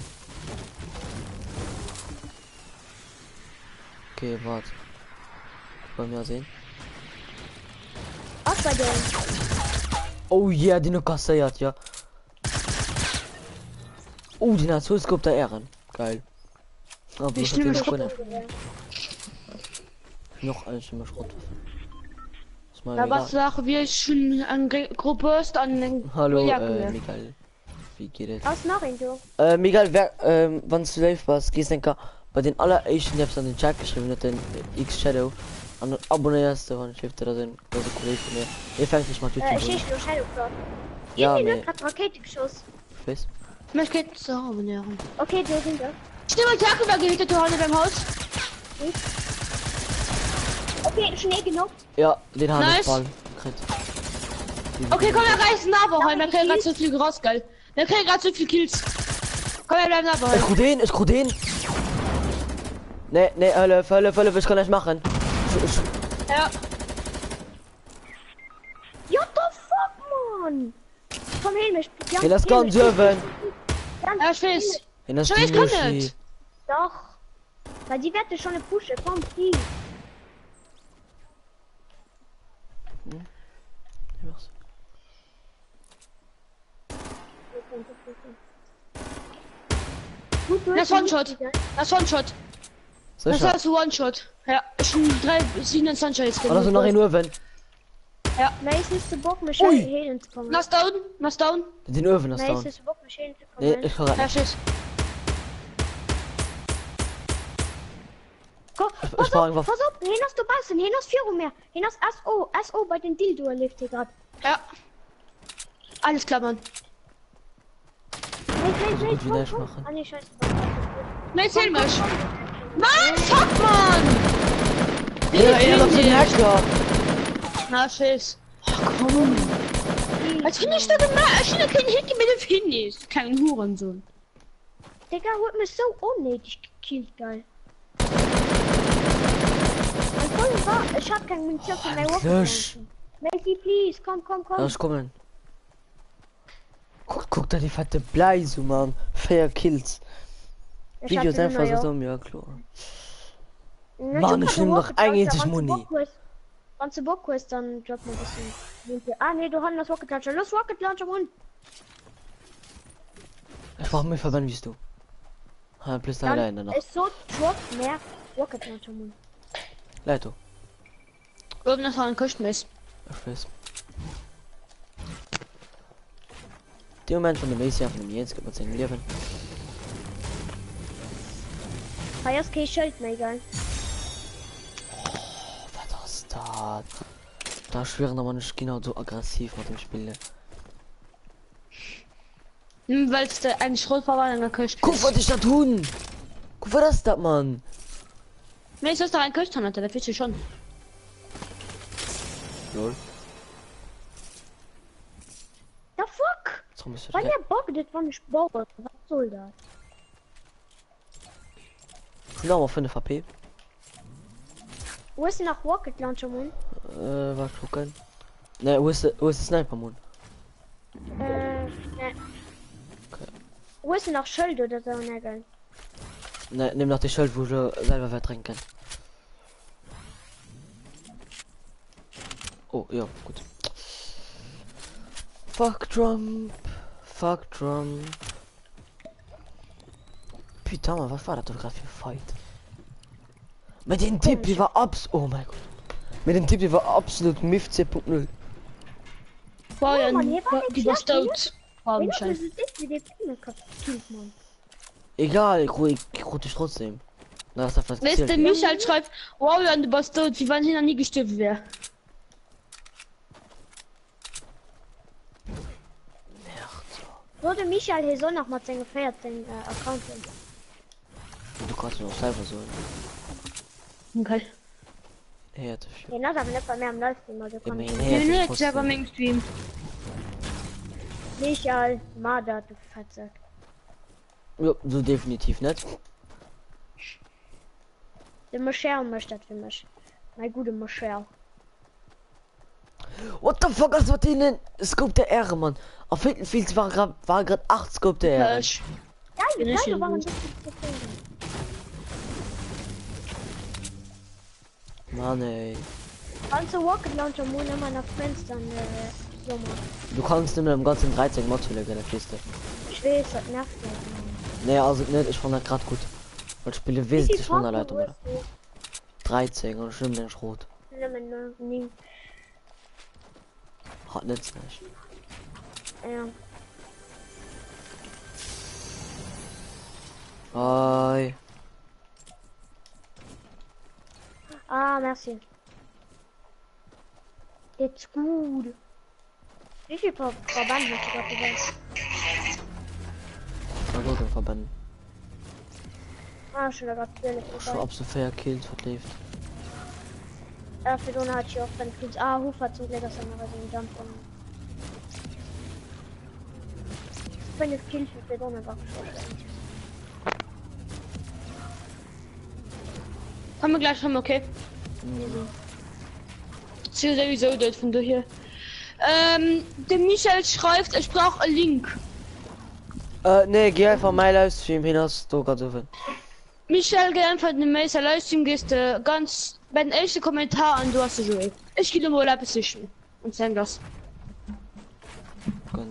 Okay, wart. Bei mir sehen. Ass bei dir. Oh yeah, den huet kasséiert, ja. Oh, den hat Scope der Ehren. Geil. Oh, Ich nehme natürlich Schrott. Noch eine schlimme Schrottwaffe. Ist mal Da was egal. Sache wir schon an Gruppe an Hallo, Ja, äh, ja. Miguel. Wie geht es? Ass nach een do? Äh, Miguel, wer, ähm, wann du live bass, gehst enker bei den alleréischten Apps an den Chat geschrieben huet, den X-Shadow. An dann abonnéiers de, wann ech lift, dat ass en dat ass e Kolleg vu mir. Dee fänkt sech mat Äh, YouTube ech un. heeschen elo Shadowcraft. Ja, Iergendeen mee huet grad Rakéite geschoss. ech weess. Mech kéint ze abonnéieren. Okay, do sinn se. Ich nehme Jacke war gehittet du hanne beim Haus. Gut. Okay, ech hunn ee genockt. Ja, den han ech Nice. bal kritt. Okay, komm, wir reißen Lava heim. Wir kriegen grad so viel raus, geil. Wir kriegen grad so viel Kills. Komm, wir bleiben Lava Ech heim. krut een, ech krut een. Nee, nee, hëllef, hëllef, hëllef, ech kann näischt maachen. Ech, ech, Ja. What the fuck, Mann? Komm, heel mech. Jan, Hien ass heel ganz mech. uewen. Jan, Ja, ich weiß. Hien ass Schau, ich die kann Muschi. net. Doch. Weil die werde schon eine pushen. Komm, please. Gut, du Das hast One-Shot. Das One-Shot. Das Sécher. war One-Shot. Ja, schon 3, 27 jetzt. An ass nach een uewen. Nein, ist nicht zu Bock, mich Ui. heilen zu kommen. Lass down, lass down. Den uewen ass Nein, ist down. nicht zu Bock, mich heilen zu Nee, kommen. ech kann grad Ja, net. tschüss. Komm, Ich pass brauch auf, eng Waff. pass op, hin ass dobaussen, hin ass viru mir. Hin ass SO, SO bei den Dildo leeft hie grad. Ja. Alles klar, Mann. Nee, nee, So nee, gut wie komm, näischt komm. maachen. Ah, nee, scheiße. warte, warte, Nee, zähl mich. Mann, fuck, Mann! Ja, ja, das ist ein Hacker. Na, Schiss. Ach komm. Was hun ech da gemacht? Ech hun da keinen Hit mit dem Finish. Du kleinen Hurensohn. Digga huet mech sou onnéideg gekillt geil. An voll war ech hat keng Munition fir mäi Rocket Endlech. Launcher. Macy please komm komm Ja, komm. ich kommen. Guck, guck da die fette Bleis Mann. 4 Kills. Ech hat Video se einfach ja. so ja klar. Na, Mann, ech ich hu grad nehm e noch Rocket eng Launcher. eenzeg Wann du Muni. Bock hues, wann du Bock hues, dann drop mal bisschen. Muni. Ah nee, du hannen ass Rocket Launcher. Los Rocket Launcher Mann. Ich brauch mehr Verbände wie du. Ha, plus da Dann alleine noch. ist so drop mehr Rocket Launcher Mann. Leito. Oben ass nach eng Këscht Mess. Ich weiß. De Moment vun de Messi vun dem Jens gëtt mat sengem Liewen. Hei ass kee Schëld méi geil. Oh, wat ass dat? Da schwören aber nicht genau so aggressiv mat dem Spiel. Well s de eng Schrotflinte an enger Këscht Guck, kriss. wat ich dat hunn! Guck, wat ass dat, Mann? Nee, soss nach eng Këscht hannert der, dat weess du schon. Lol. The fuck? Jetzt komm ich Bei mir buggt et wann ech baue. Wat soll dat? Genau, 5 HP. Wo ist denn nach Rocket Launcher Mann? Äh, warte, gucken. Ne, wo ist, wo ist der Sniper, Mann? Äh, ne. Okay. Wo ist denn nach Schëld oder so? Ne, geil. Ne, nimm nach die Schild, wo du selber verdrängen. Oh, ja, gut. Fuck Trump. Fuck Trump. Putain, was war das doch gerade für ein Fight? Mit dem Typ, die war abs. Oh mein Gott. Mit dem Typ, die war absolut MIF 10.0. Wow, Oh, Mann, hier war du nix bist los, tot. Warum Wéi Scheiß. das ist wie die Filme gekillt, Mann. Egal, ich, ich, ich dich trotzdem. Na, das hat was Weißt du, gezählt. Michael schreibt, wow, Jan, du bist tot, wie wann hin noch nie gestorben wäre. So, de Michael hier soll nach mal sein gefeiert den äh, Account. hin. Du kannst mir auch selber so. Okay. Hey, das ist Den ass awer net bei mir am Livestream, also kann ich Immerhin, Ich hey, bin das net selber trotzdem. mengem Stream. Michael, Marder, du Fettsack. Ja, so definitiv nicht. De Michel mécht dat fir mech. Mein gute Michel. What the fuck, was war denn Scope der Ehre, Mann? Auf jeden Fall war grad, war grad 8 Scope der Ehre. Ich Geil, Bin ich geil, hier du waren gut. richtig zufrieden. Mann, ey. Kannst du Rocket Launcher Moon immer nach Friends dann äh, so machen. Du kannst nicht mehr im ganzen 13 Mod in der Kiste. Ich weiß, das nervt mich. Mann. Nee, also nicht, ich fand das grad gut. Weil ich spiele Wie viel wesentlich schneller Farbe Leitung, oder? hast 13 und schlimm den Schrot. du? Nimm, nimm, nimm. Hat nützt nicht. Ja. Hi. Ah, merci. It's good. Wie viel Ver Verband hast du gerade gewonnen? War gut, Verband. Ah, schon da gerade 12 Schon vorbei. absolut fair Kills verlebt. Äh, für Donner hat ich auch dann Kills. Ah, Hofer zum Glück aus seiner Weise Jump und. 5 Kills für Donner war schon. Kommen wir gleich schon, okay? Sie sowieso dort von hier. Ähm, der Michael schreibt, ich brauche einen Link. Äh, nee, geh einfach mein Livestream hin, hast du gerade so Michael, geh einfach in den Mail Livestream, gehst du ganz bei den ersten Kommentar an, du hast du schon. Ich gehe mal etwas sichern und send das.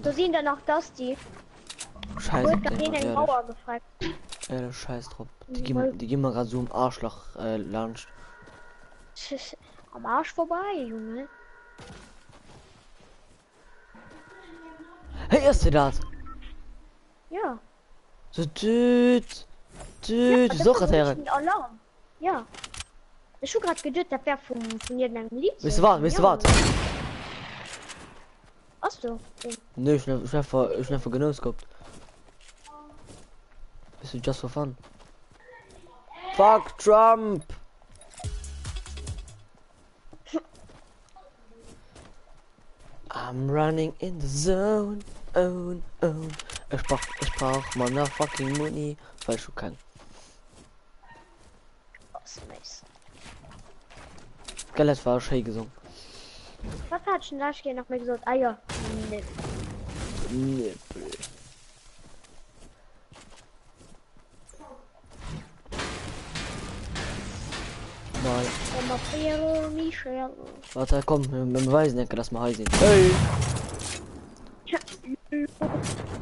So sehen dann auch das die. Scheiße, Wurde gerade ehrlich. den Bauer gefragt. Ehrlich, scheiß drauf. Die geben, die geben mir gerade so im Arschloch, äh, Lunch. Am Arsch vorbei, Junge. Hey, ist der das? Ja. So, tüt. Tüt, das so war gerade wirklich her. ein Alarm. Ja. Ich hab grad gedacht, das wär von, von irgendeinem Lied. Weißt du was, weißt du was? Hast du? Nee, ich hab ich hab ich hab genau gehabt. Bist du just for fun? Fuck Trump! I'm running in the zone, own, own. Ech brauch, ech brauch manner fucking Money, well ech hu keng. Ass nice. Gell, dat war schéi gesong. Wat hat ech denn lescht Kéier nach méi gesot? Ah jo, Nippel. Nippel. Mal. Warte, komm, wir beweisen enke, dass wir hei sinn. Hey!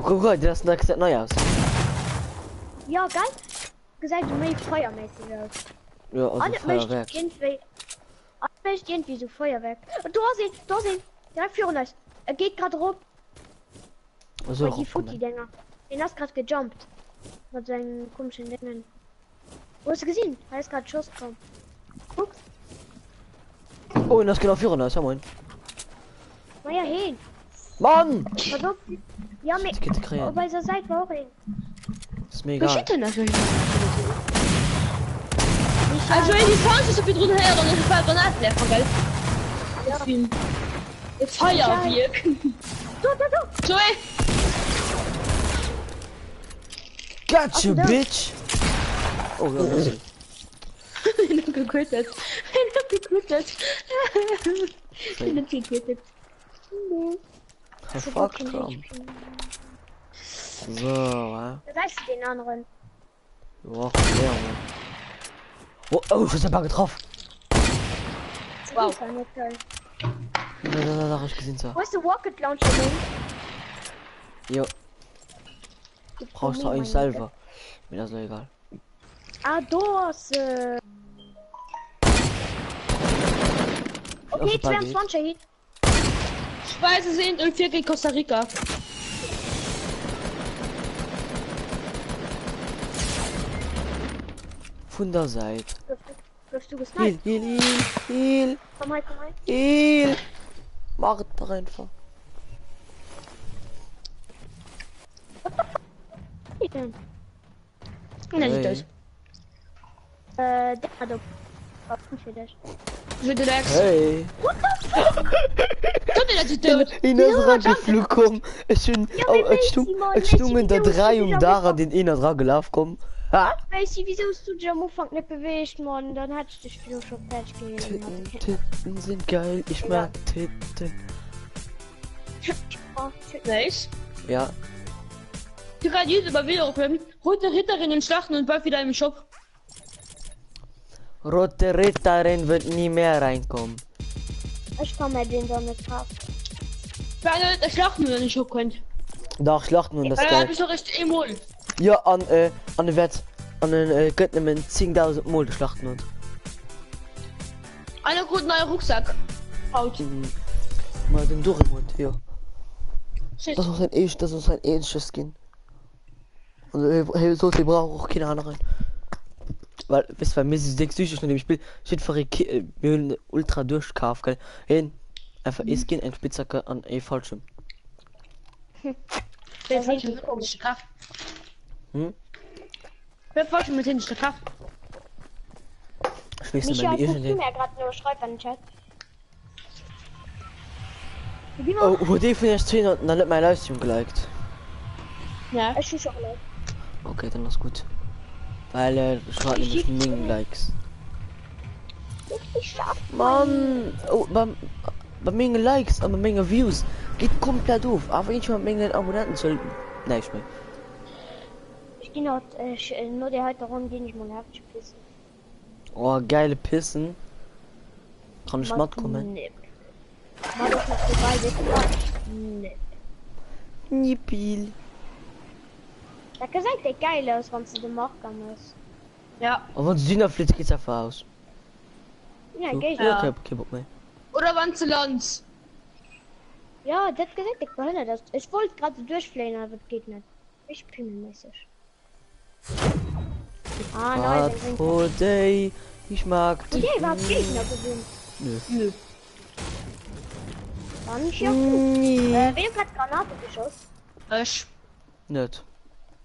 Guck mal, das gesäit nei aus. Ja, gell? Gesäit sou méi feierméisseg aus. Ja, also An et mécht Feuerwerk. iergendwéi an et mécht iergendwéi sou Feuerwerk. Do ass een, do ass een, direkt virun eis. E geet grad erop. Soll Bei déi eropkommen. Futti-Dinger. Deen ass grad gejumpt. Mat sou engem komeschen Déngen. Hues de gesinn? Hei ass grad Schoss komm. Kuck. Oh, en ass genau virun eis. Ja, moin. Ma ja, heen. Mann! Pass op. Ja, mee Geht ze kréien. op eiser Säit war och een. Ist mir Wo egal. steht denn das? Michael, Also wenn die Sounds so viel drunter her, dann ist es Granaten werfen, gell? Das ist wie ein Feuerwerk. Do, do, do! So, ey. Got you, dood. bitch! Oh, ja, das ist. Ich hab gequittet. Ich hab gequittet. Ich hab gequittet. Fuck, komm. So, hä? Da weißt du den anderen. Ja, leer, Mann. Oh, oh, ich hab getroffen. Wow. Das war nicht geil. Da, da, da, da, hab ich gesehen, so. Wo ist der Rocket Launcher denn? Jo, brauchst du eigentlich selber. Mir das doch egal. Ah, do ass äh... Okay, Auf ein paar 22er Hit. Speise sind und 4 gegen Costa Rica. Vun der Säit. Wirst du Heal, gesniped? heal, heal, heal, Komm rein, komm rein. heal. Mach et doch einfach. Wie denn? Nein, Hey. nicht das. Äh, der hat doch. Was für dich? Bitte Lex. Hey. Tut dir das nicht tot? In ass erageflu komm. Ech hunn, Ja, oh, wéi et stung, Simon, et Messi, stungen der wieso hast du 3 dich um am Dach an Anfang- den een ass eragelaf komm. Ha! Messi, wieso hast du dich am Anfang nicht bewegt, Mann? Dann hätte ich dich wieder schon fertig Titten, gegeben. Titten sind geil. Ich mag Titten. Oh, shit. Nice. Ja. Du kannst jedes Mal wieder aufhören. Rote Ritterinnen schlachten und bald wieder im Shop. Rote Ritterin wird nie mehr reinkommen. Ich kann mir den doch nicht kaufen. Für eine der Schlachten, wenn ich Shop könnt. Doch, Schlachten und das Weil ist dann geil. hab ich doch echt immun. Ja, an, äh, an de Wert, an den, äh, gëtt nëmmen 10.000 Mol de Schlachten und. Einer gut neuer Rucksack. Haut. Mhm. Mal den Dorimund, ja. Shit. Das ist ein echt, das ist ein ähnliches Skin. Und äh, hey, so die braucht auch keine anderen. Weil, wisst ihr, mir ist dick süchtig mit dem Spiel. Steht für äh, mir hunn ultra durchkaf, gell. Hin, einfach e Skin, eng Spitzhacke an e Fallschirm. Wer falsch mit hinten Kraft? Hm? Wer falsch mit hinten Kraft? Ich weiß nicht mehr, Michael, wie guckst du irgendein. mir gerade nur schreibt an den Chat? Wie Oh, immer, huet ee vun iech zween nach net mäi Livestream geliked? Ja. ich schieße auch leid. Okay, dann ass gutt. Well äh, ech hat nämlech 9 Likes. Ich schaff. Mann! Oh, bei, bei menge Likes an bei menge Views geht komplett of. Awer iergendwéi mat mengen Abonnentenzuel näischt méi. Ich gehe noch, äh, ich, äh, nur der heute rum, geh ich mal heftig pissen. Oh, geile Pissen. Kann ich matkommen? Nee. Mal doch noch vorbei, bitte. Nee. Nippil. Dat gesäit déi geil aus, wann se de Marker mëss. Ja. A wann se dünner flitt, geht's einfach aus. Ja, So. geil. Ja, Ja. okay, kein Bock méi. Oder wann zu Land. Ja, dat gesäit déck behënnert aus. Ech wollt grad so duerchfléien, awer et geet net. Ech pimmelmäßig. Ah, nein, Was for day, ich mag Okay, überhaupt Gegner gesehen. Nö. Nö. Dann ist ja gut. Nee. Äh, wem hat Granate geschossen? Ich. Net.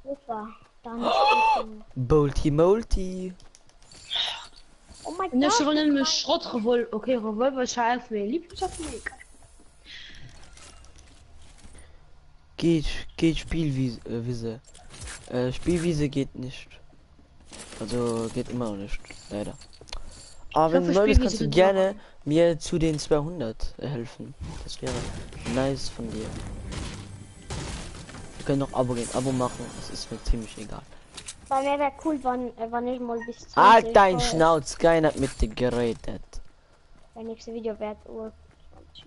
Super. Dann ist gut. Bolty Molty. Oh mein Und ich Gott. will nämlich Schrott Revolver. Okay, Revolver ist ja einfach meine Lieblingswaffe. Egal. Geht, geht Spielwiese, äh, Wiese. Äh, Spielwiese geht nicht. Also geht immer noch nicht, leider. Aber Ich wenn hoffe, du neu bist, Spielwiese kannst du geht gerne mir zu den 200 helfen. Das wäre nice von dir. Wir können noch Abo gehen, Abo machen, das ist mir ziemlich egal. Bei mir wär cool, wann, äh, wann ich mal bis 20 Halt dein voll- Schnauz, keiner hat mit dir geredet. Mein nächstes Video wird Uhr 20.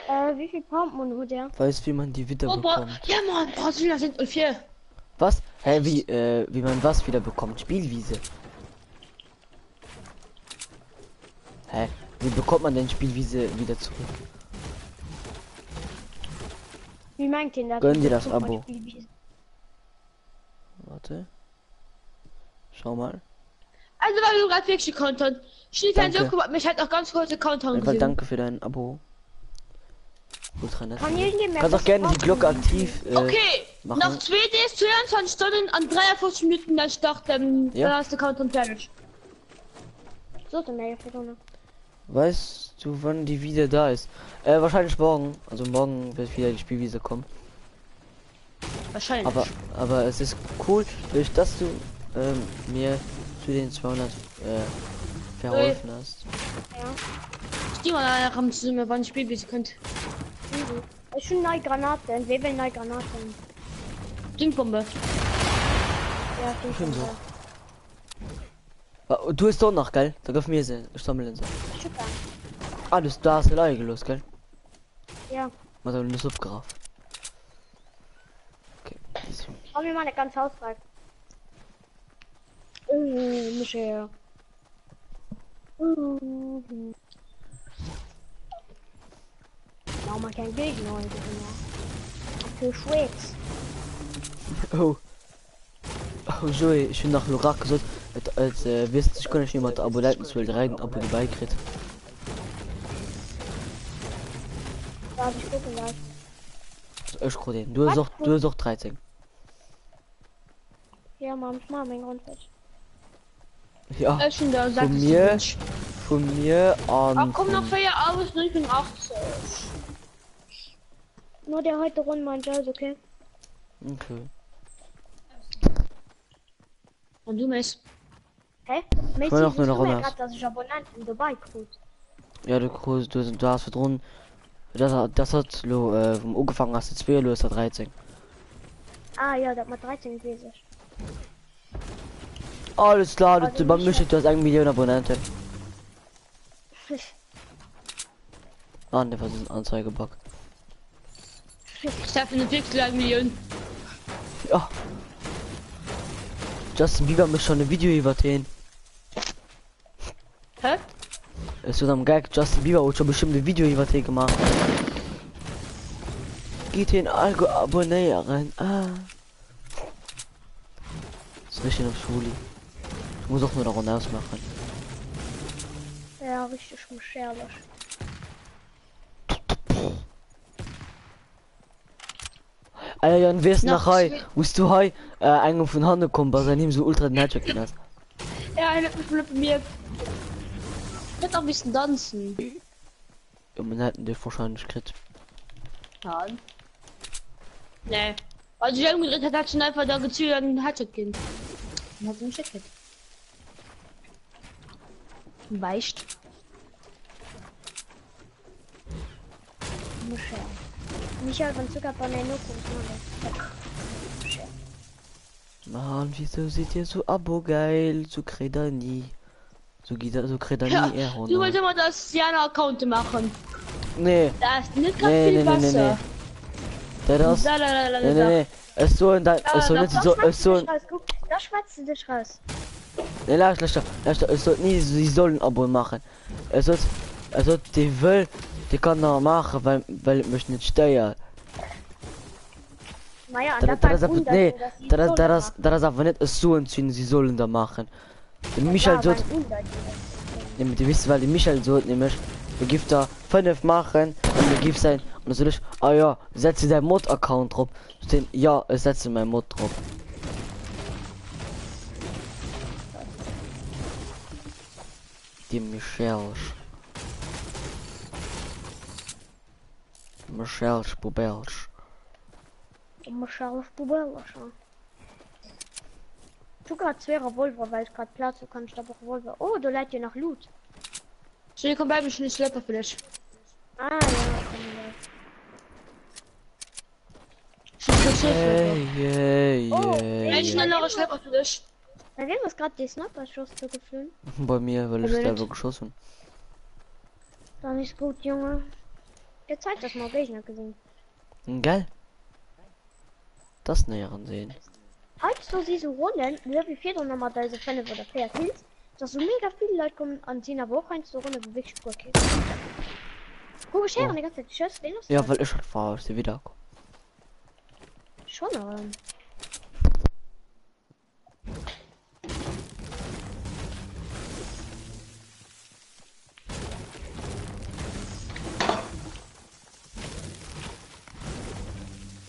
Äh, wie viel Pompmon hat der? Weißt wie man die wieder Oh, Bra bekommt? ja, Mann, Brasilia sind 04. Was? Hä, wie, äh, wie man was wieder bekommt? Spielwiese. Hä? Wie bekommt man denn Spielwiese wieder zurück? Wie meint ihr das? Gönn dir das Super Abo. Spielwiese. Warte. Schau mal. Also, weil du gerade wirklich Countdown. Schnell Danke. Danke. Mich hat auch ganz kurze Countdown Einfach gesehen. danke für dein Abo. Ultra nett. Kann irgendjemand Kannst auch das gerne die Abo Glocke machen? aktiv äh, Okay, machen. nach 2 Ds, 22 Stunden an 43 Minuten, dann startet ähm, Ja. dann ist der Countdown fertig. So, dann mehr Verdomme. Weißt du, wann die wieder da ist? Äh, wahrscheinlich morgen. Also morgen wird wieder die Spielwiese kommen. Wahrscheinlich. Aber, aber es ist cool, durch dass du ähm, mir zu den 200 äh, verholfen hast. Ja. Ich gehe mal nachher zu wann ich Spielwiese könnt. Easy. Ich schon neue Granaten. Wer will neue Granaten? Stinkbombe. Ja, Ich bin so. so. Ah, Du hast doch noch, gell? Da dürfen wir sie. Ich sammle sie. Super. Ah, du, da hast du Leute los, gell? Ja. Mal so eine Subgraf. Okay. easy. Hau mir mal eine ganz Hausfrage. Oh, Michel. Mhm. Ja, man kein Gegner heute, genau. Für Schweiz. Oh. Oh, Joey, ich bin nach Lorak gesagt, als, als äh, wisst, ich konnte nicht jemand Abonnenten zu drei Abo dabei kriegt. Darf ich gucken, was? Ich krieg den. Du hast auch, du hast auch 13. Ja, Mom, ich mach mein Grundfest. Ja, Äh, schon da, sag Von ich mir dir nicht. von mir an. Ach komm, noch von- 4 aus 89. Nur der heute rund mein Jazz, okay? Okay. Und du meinst? Hä? Messi, will auch nur siehst noch du mir raus. grad, dass ich Abonnenten dabei krieg? Ja, du kriegst, du, du hast verdrungen. Das, hat- das hat lo, äh, vom angefangen hast du 2, lo ist 13. Ah ja, das mal 13 gewesen. Alles klar, du, Also du, beim Michael- Mischel, du hast 1 Million Abonnenten. Ah, ne, was ist ein Anzeigebug? Stefan entwickelt eine Million. Ja. Justin Bieber muss schon ein Video über den. Hä? Es wird am Gag, Justin Bieber hat schon bestimmt ein Video über den gemacht. Geht den Algo abonnieren. Ah. Das ist richtig auf Schule. Ich muss auch nur noch ausmachen. Ja, richtig beschwerlich. Alter, Jan, wer ist Nach nach hei? zwei- Musst du hei äh, einem von Hand kommen, was er ihm so ultra den Headshot gegeben hast. Ja, eine mit mir. Ich will auch ein bisschen tanzen. Ja, man hätten den wahrscheinlich gekriegt. Ja. Nee. Also ich irgendwie hat hat schon einfach da gezielt einen Headshot gehen. Dann hat mich gekriegt. Weicht. Michel. Michael von Zuckerbanane nur kommt. Michel. Mann, wieso seht ihr so abo geil? So kriegt er nie. So geht er, so kriegt er Ja, nie er du wolltest immer das Jana Account machen. Nee, Da ist nicht grad nee, viel nee, nee, nee, Wasser. nee. Der das. Da, da, da, da, Nee, da. nee, nee. Es so in dein. Es soll Da, nicht so. Da Es schwatzt du soll. dich raus, guck. Da schwatzt du dich raus. Nee, lass, lass, lass, es soll nie, sie sollen ein Abo machen. Es soll. Es soll, die will, die kann noch machen, weil, weil ich mich nicht steuere. Naja, Da, da da, das, war ein nee, dass sie da, das, sollen da, das, machen. da, das einfach nicht es so entschieden, sie sollen da machen. Der Michael Das soll, war ein Undeutsch, dass sie sollen. nämlich, die wissen, weil die Michael so nämlich, du gibst da fünf machen und du gibst ein, und dann soll ich, ah ja, setze dein Mod-Account drauf. Den, ja, ich setze mein Mod drauf. Die Michelsch. Michelsch Bubelsch. Michelsch Bubelsch. Ich hu grad zwee Revolver, well ich grad Platz hu, kann ich da och Revolver. Oh, do läit jo nach Loot. So, komm bei mich, ich Slurper für dich. Ah ja, komm her. Hey, hey, Oh, hey, Ich hey. noch einen Slurper für dich. Bei wem ist grad die Sniper-Schuss zugeflogen? Bei mir, weil ich Bei mir selber nicht. geschossen. Dann ist gut, Junge. Jetzt zeigt das mal Gegner gesehen. Geil. Das näheren sehen. Heißt du, sie so Runden, so wie vier nochmal da so fünf oder vier Kills, dass so mega viele Leute kommen an sie aber auch eins so Runde, wo wirklich gut Kills. Guck, ich höre Oh. die ganze Zeit Schuss, wen Ja, weil ich halt war, ich sie wieder. Schon, aber.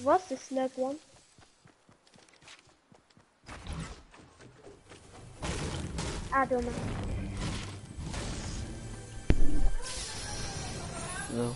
Was ist Slurp One? Ah, du Mann. So.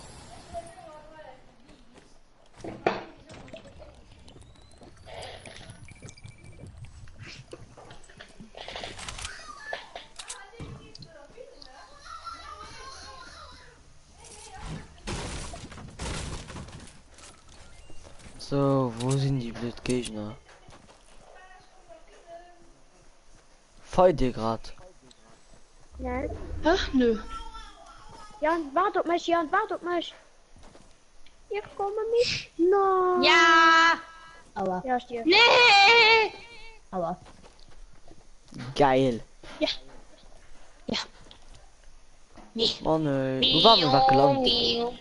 So, wo sind die blöd Gegner? Fight ihr grad? Nein. Ach, nö. Jan, wart op mich, Jan, wart op mich. Ich komme mit. Nein. Ja! Aua. Ja, stirb. Nee! Aua. Geil. Ja. Ja. Nee. Mann, ey. Wo waren wir da gelandet?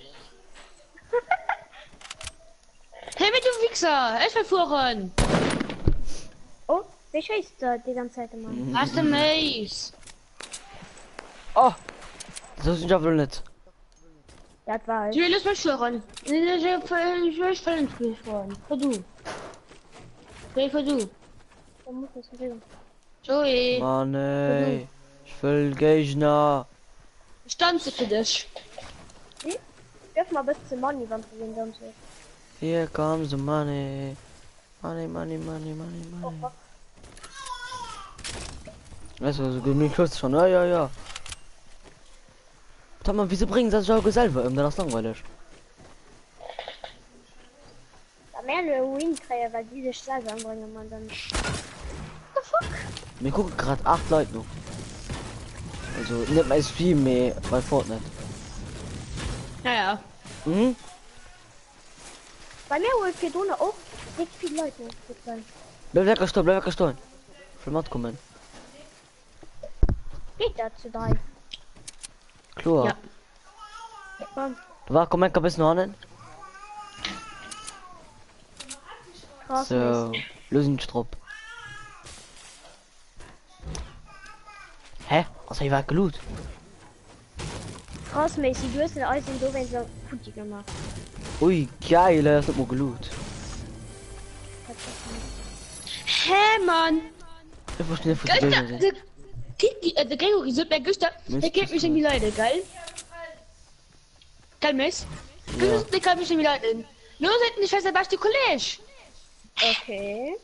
Hey, mit du Wichser! Ich will fahren! Oh, wer schießt da die ganze Zeit immer? Was denn Mace? Oh! Das sind ja wohl nicht. Das war Ich ich. will das mal fahren. Nee, nee, ich will ich will voll ins fahren. Für du. Nee, für du. Da muss das reden. Joey. Mann, ey. Ich will Gegner. Ich tanze für dich. Wirf mal bis zum Money, wenn du den sonst willst. Here comes the money. Money, money, money, money, Oh, money. fuck. Weißt du, so genug Schuss schon. Ja, ja, ja. Sag mal, wieso bringen sie das Joker selber um? Das ist langweilig. Da mehr nur Win kriegen, weil die sich selber anbringen, man dann. The fuck? Mir gucken gerade acht Leute noch. Also nicht mein Stream mehr bei Fortnite. Ja, ja. Mhm. Bei mir holt Fedona auch nicht viele Leute. Gut sein. Bleib lecker stehen, bleib lecker stehen. Ich will mitkommen. Geht da zu drei. Klar. Ja. Komm, War komm ein bisschen an. krass. So, lösen Strop. Hä? Was hab ich war geloot? Krass, Messi, du hast den Eis und so, wenn so Putti gemacht. Ui, geil, er ist nicht mal geloot. Hä, Mann? Ich verstehe nicht, wo die Gegner Gestern, sind. der Kiki, äh, der Gregory, so, der gestern, der kennt mich irgendwie Leute, geil? Geil, Miss? Ja. Der kann mich irgendwie Leute. Nur seit ich weiß, der beste Kollege. Okay.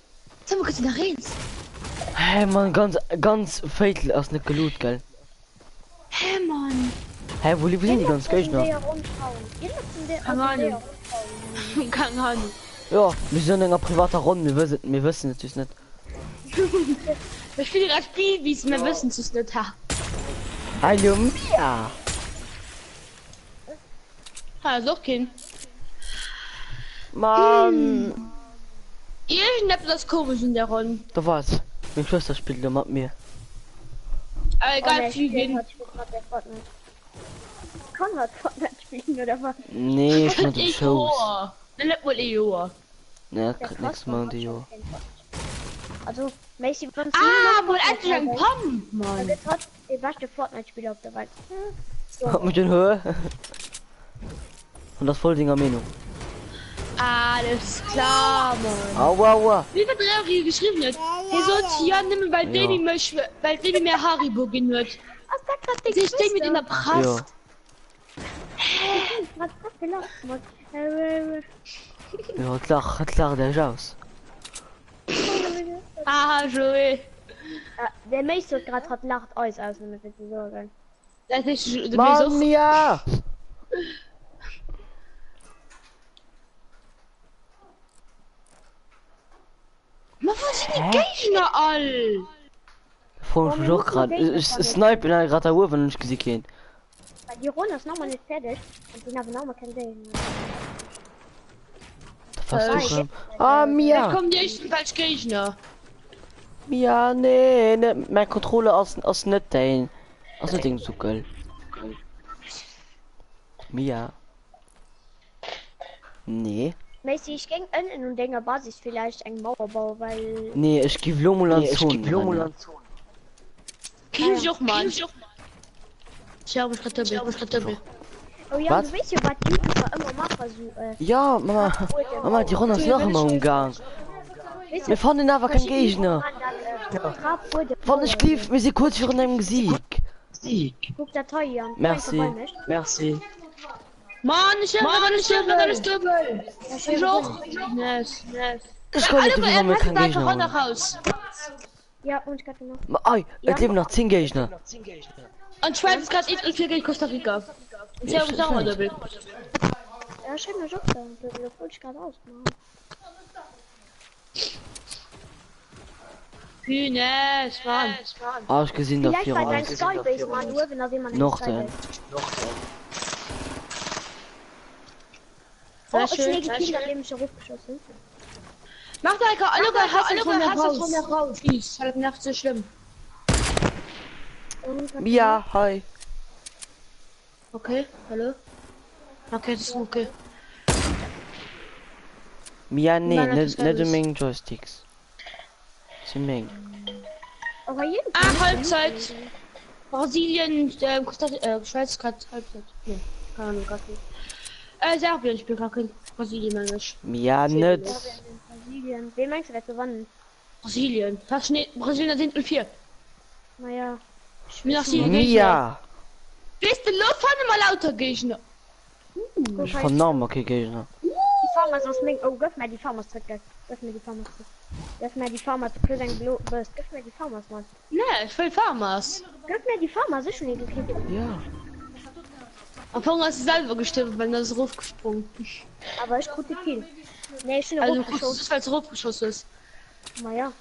Sag mal, kannst du nach rechts? Hä, man, ganz, ganz fatal ist nicht geloot, gell? Hä, Mann? Hä, wo sind die ganzen Gegner? Keine Ahnung. Keine Ahnung. Ja, wir sind in einer privater Runde, wir wissen, wir wissen natürlich nicht. Ich spiele gerade Spiel, wie es mir wissen zu nicht ha. Hallo Mia! Ha, ist auch kein. Mann! Irgendetwas komisch in der Runde. Da war's. Meine Schwester spielt mit mir. Aber egal, fliegen. Kann hat Fortnite spielen oder was? Nee, ich mit dem Ich Shows. hoor. Dann wohl eh hoor. Ne, kriegt nichts mehr die Jahr. Also, Messi, wenn Ah, wohl endlich ein Pom, Mann. Mann. Jetzt hat der beste Fortnite-Spieler auf der Welt. Hm. Hat mit den Höhe. Und das voll Ding am Menu. Alles klar, Mann. Aua, aua. Wie wird Gregory geschrieben hat? Hier soll ja nehmen, weil Ja. Baby mich, weil Baby mehr Haribo gehen wird. Was sagt? grad deng Sich déi mit Schwester? ënnerprasst. Jo. Grad grad gelacht mat. Äh, Jo, et lach, et lacht Iech aus. Haha, Joé. Der Méis sot grad, hatt lacht eis aus, nëmme fir ze soen. Dat heescht, de Méis Mann, och. Mia! Ma wou sinn déi Hä? Géigner all? Froen Oh, ech mir mech och mussen grad. Géigner Ech fannen. snipen hei grad da uewen an ech gesi keen. Well déi Ronn ass nach mol net fäerdeg an sinn awer nach mol keng Géigner. Da fährst Äh, du ich- rëm. Ah, Vielleicht Mia! kommen déi éischten welch Géigner. Mia, nee, net, mäin Controller ass, ass net däin, ass net deng Suckel. Mia. Nee. Macy, ech géing ënnen un denger Basis villäicht eng Mauer bauen, well. Nee, ech giff lo mol an d'Zone rennen. Kéint ech och man. Ech hab mech grad dobäi. Oh ja, Wat? du weess jo wat d'Youtuber ëmmer maachen, sou äh. Ja, Mama, Mama, déi Ronn ass nach ëmmer um Gang. Weess Mir fannen awer keng verschidden Géigner. Youtuber maachen dat, äh, Trap-Buedem Wann ech bauen. giff, mir si kuerz virun engem Sieg. Kuck dat hei, Jan, komm eng Merci. vorbei mech. Merci. Mann, ich hab grad alles dubbel. Ja, schön Ich auch. gewonnen. Nice, nice. Ech kann net dofir, wa mir keng Einfach Géigner ran hunn. raus. Ja, und ich grad noch. Ma ei, et liewen nach 10 Géigner. An Schweiz ist grad 1-4 gegen Costa Rica. Und ich Ja, hab auch mal dubbel. Ja, schön mech och da, dubbel, obwohl ich grad ausmachen. Nice, Mann. Ah, ech gesinn der Vielleicht viru war dein eis. Skybase, Mann, uewen ass immer eng Norden. Skybase. Oh, Sehr ech schön, hun ee sehr gekillt, schön. an deem ech erofgeschoss hunn. Mach da einfach alle bei Hass und raus. Fies, das nervt so schlimm. Und Mia, hi. Okay, hallo. Okay, das ist okay. Mia, nee, Nein, das net ist net alles. u meng Joysticks. Si meng. Aber jeden Ah, Halbzeit. Brasilien, äh, Costa äh, Schweiz gerade Halbzeit. Nee, keine Ahnung, grad nicht. Äh, Serbien spielt gerade gegen Brasilien, meine ich. Mia, net. Brasilien. Wen meinst du, wer gewonnen? Brasilien. Das nee, Brasilien sind 4. Naja. Mir nach sieben Gegner. Mia! Bist du los, fahren mal lauter Gegner. Ech fann nach emmer kee Géigner. Die Farmers aus Meng. Oh, gëff mir die Farmers zurück, gell. Gëff mir die Farmers zurück. Gëff mir die Farmers plus eng blo Bös. Gëff mir die Farmers, Mann. Nee, ich will Farmers. Gëff mir die Farmers, ich schon eh gekillt. Ja. Am Anfang hast du selber gestimmt, wenn das raufgesprungen. Aber ich krut die Kill. Nee, ich schon Also, erofgeschoss. das ist, weil es raufgeschossen ist. Naja.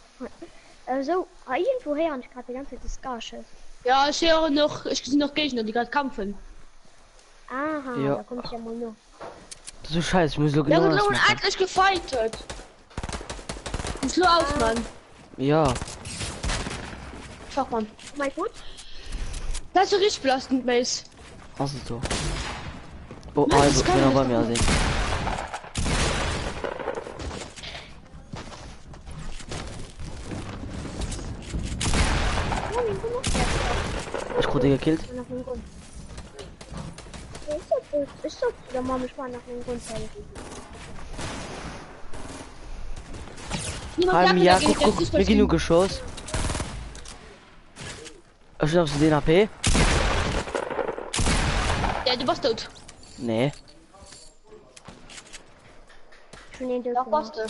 Äh, so, ah, irgendwo her ich gerade die ganze Zeit das Garschiff. Ja, ich höre noch, ich sehe noch Gegner, die gerade kämpfen. Aha, Ja. da komm ich ja mal noch. Das ist so scheiße, ich muss lo Ja, genau gut, das Logan machen. endlich gefightet. Muss nur aus, Mann. Ja. Fuck, Mann. Oh mein Gott. Das ist so richtig belastend, Mace. Ass et do. Oh, Nein, ah, das kann genau ich bei nicht. mir sinn. Mann, wo macht der Ech krut ee gekillt. das? Nach dem Grund. Ja, ist das, ist das, der Mann, ich war nach dem Grund. Niemand Hi merkt, Mia, der guck, geht, der guck, mir ginn ugeschoss. Ech hunn absolut een HP. Ja, du warst tot. Nee. Schon den Doch, warst du.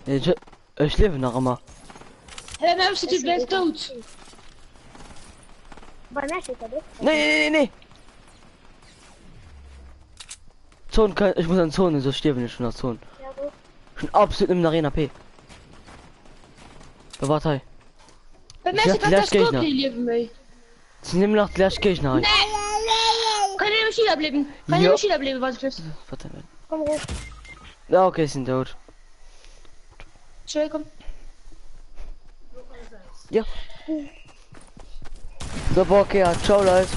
Nee, ech, ech liewen nach ëmmer. Hey, wer bist du, du bist tot. Bei mir steht der Duft. Nee, nee, nee, nee. Zone, kann, ich muss an Zone, so stierwen ech schon an Zone. Ja, so. Schon absolut nimmer nach 1 AP. Da wart hei. Bei mir Ich ist hab grad gleich das Gurke Gegner. leben, ey. Sie nehmen nach gleich Gegner. Nee. Kann ich im China bleiben? Kann ich Ja. im China bleiben, was ich weiß. Warte mal. Komm hoch. Ja, okay, sind tot. Schnell, komm. Ja. So, okay, ja, ciao, Leute.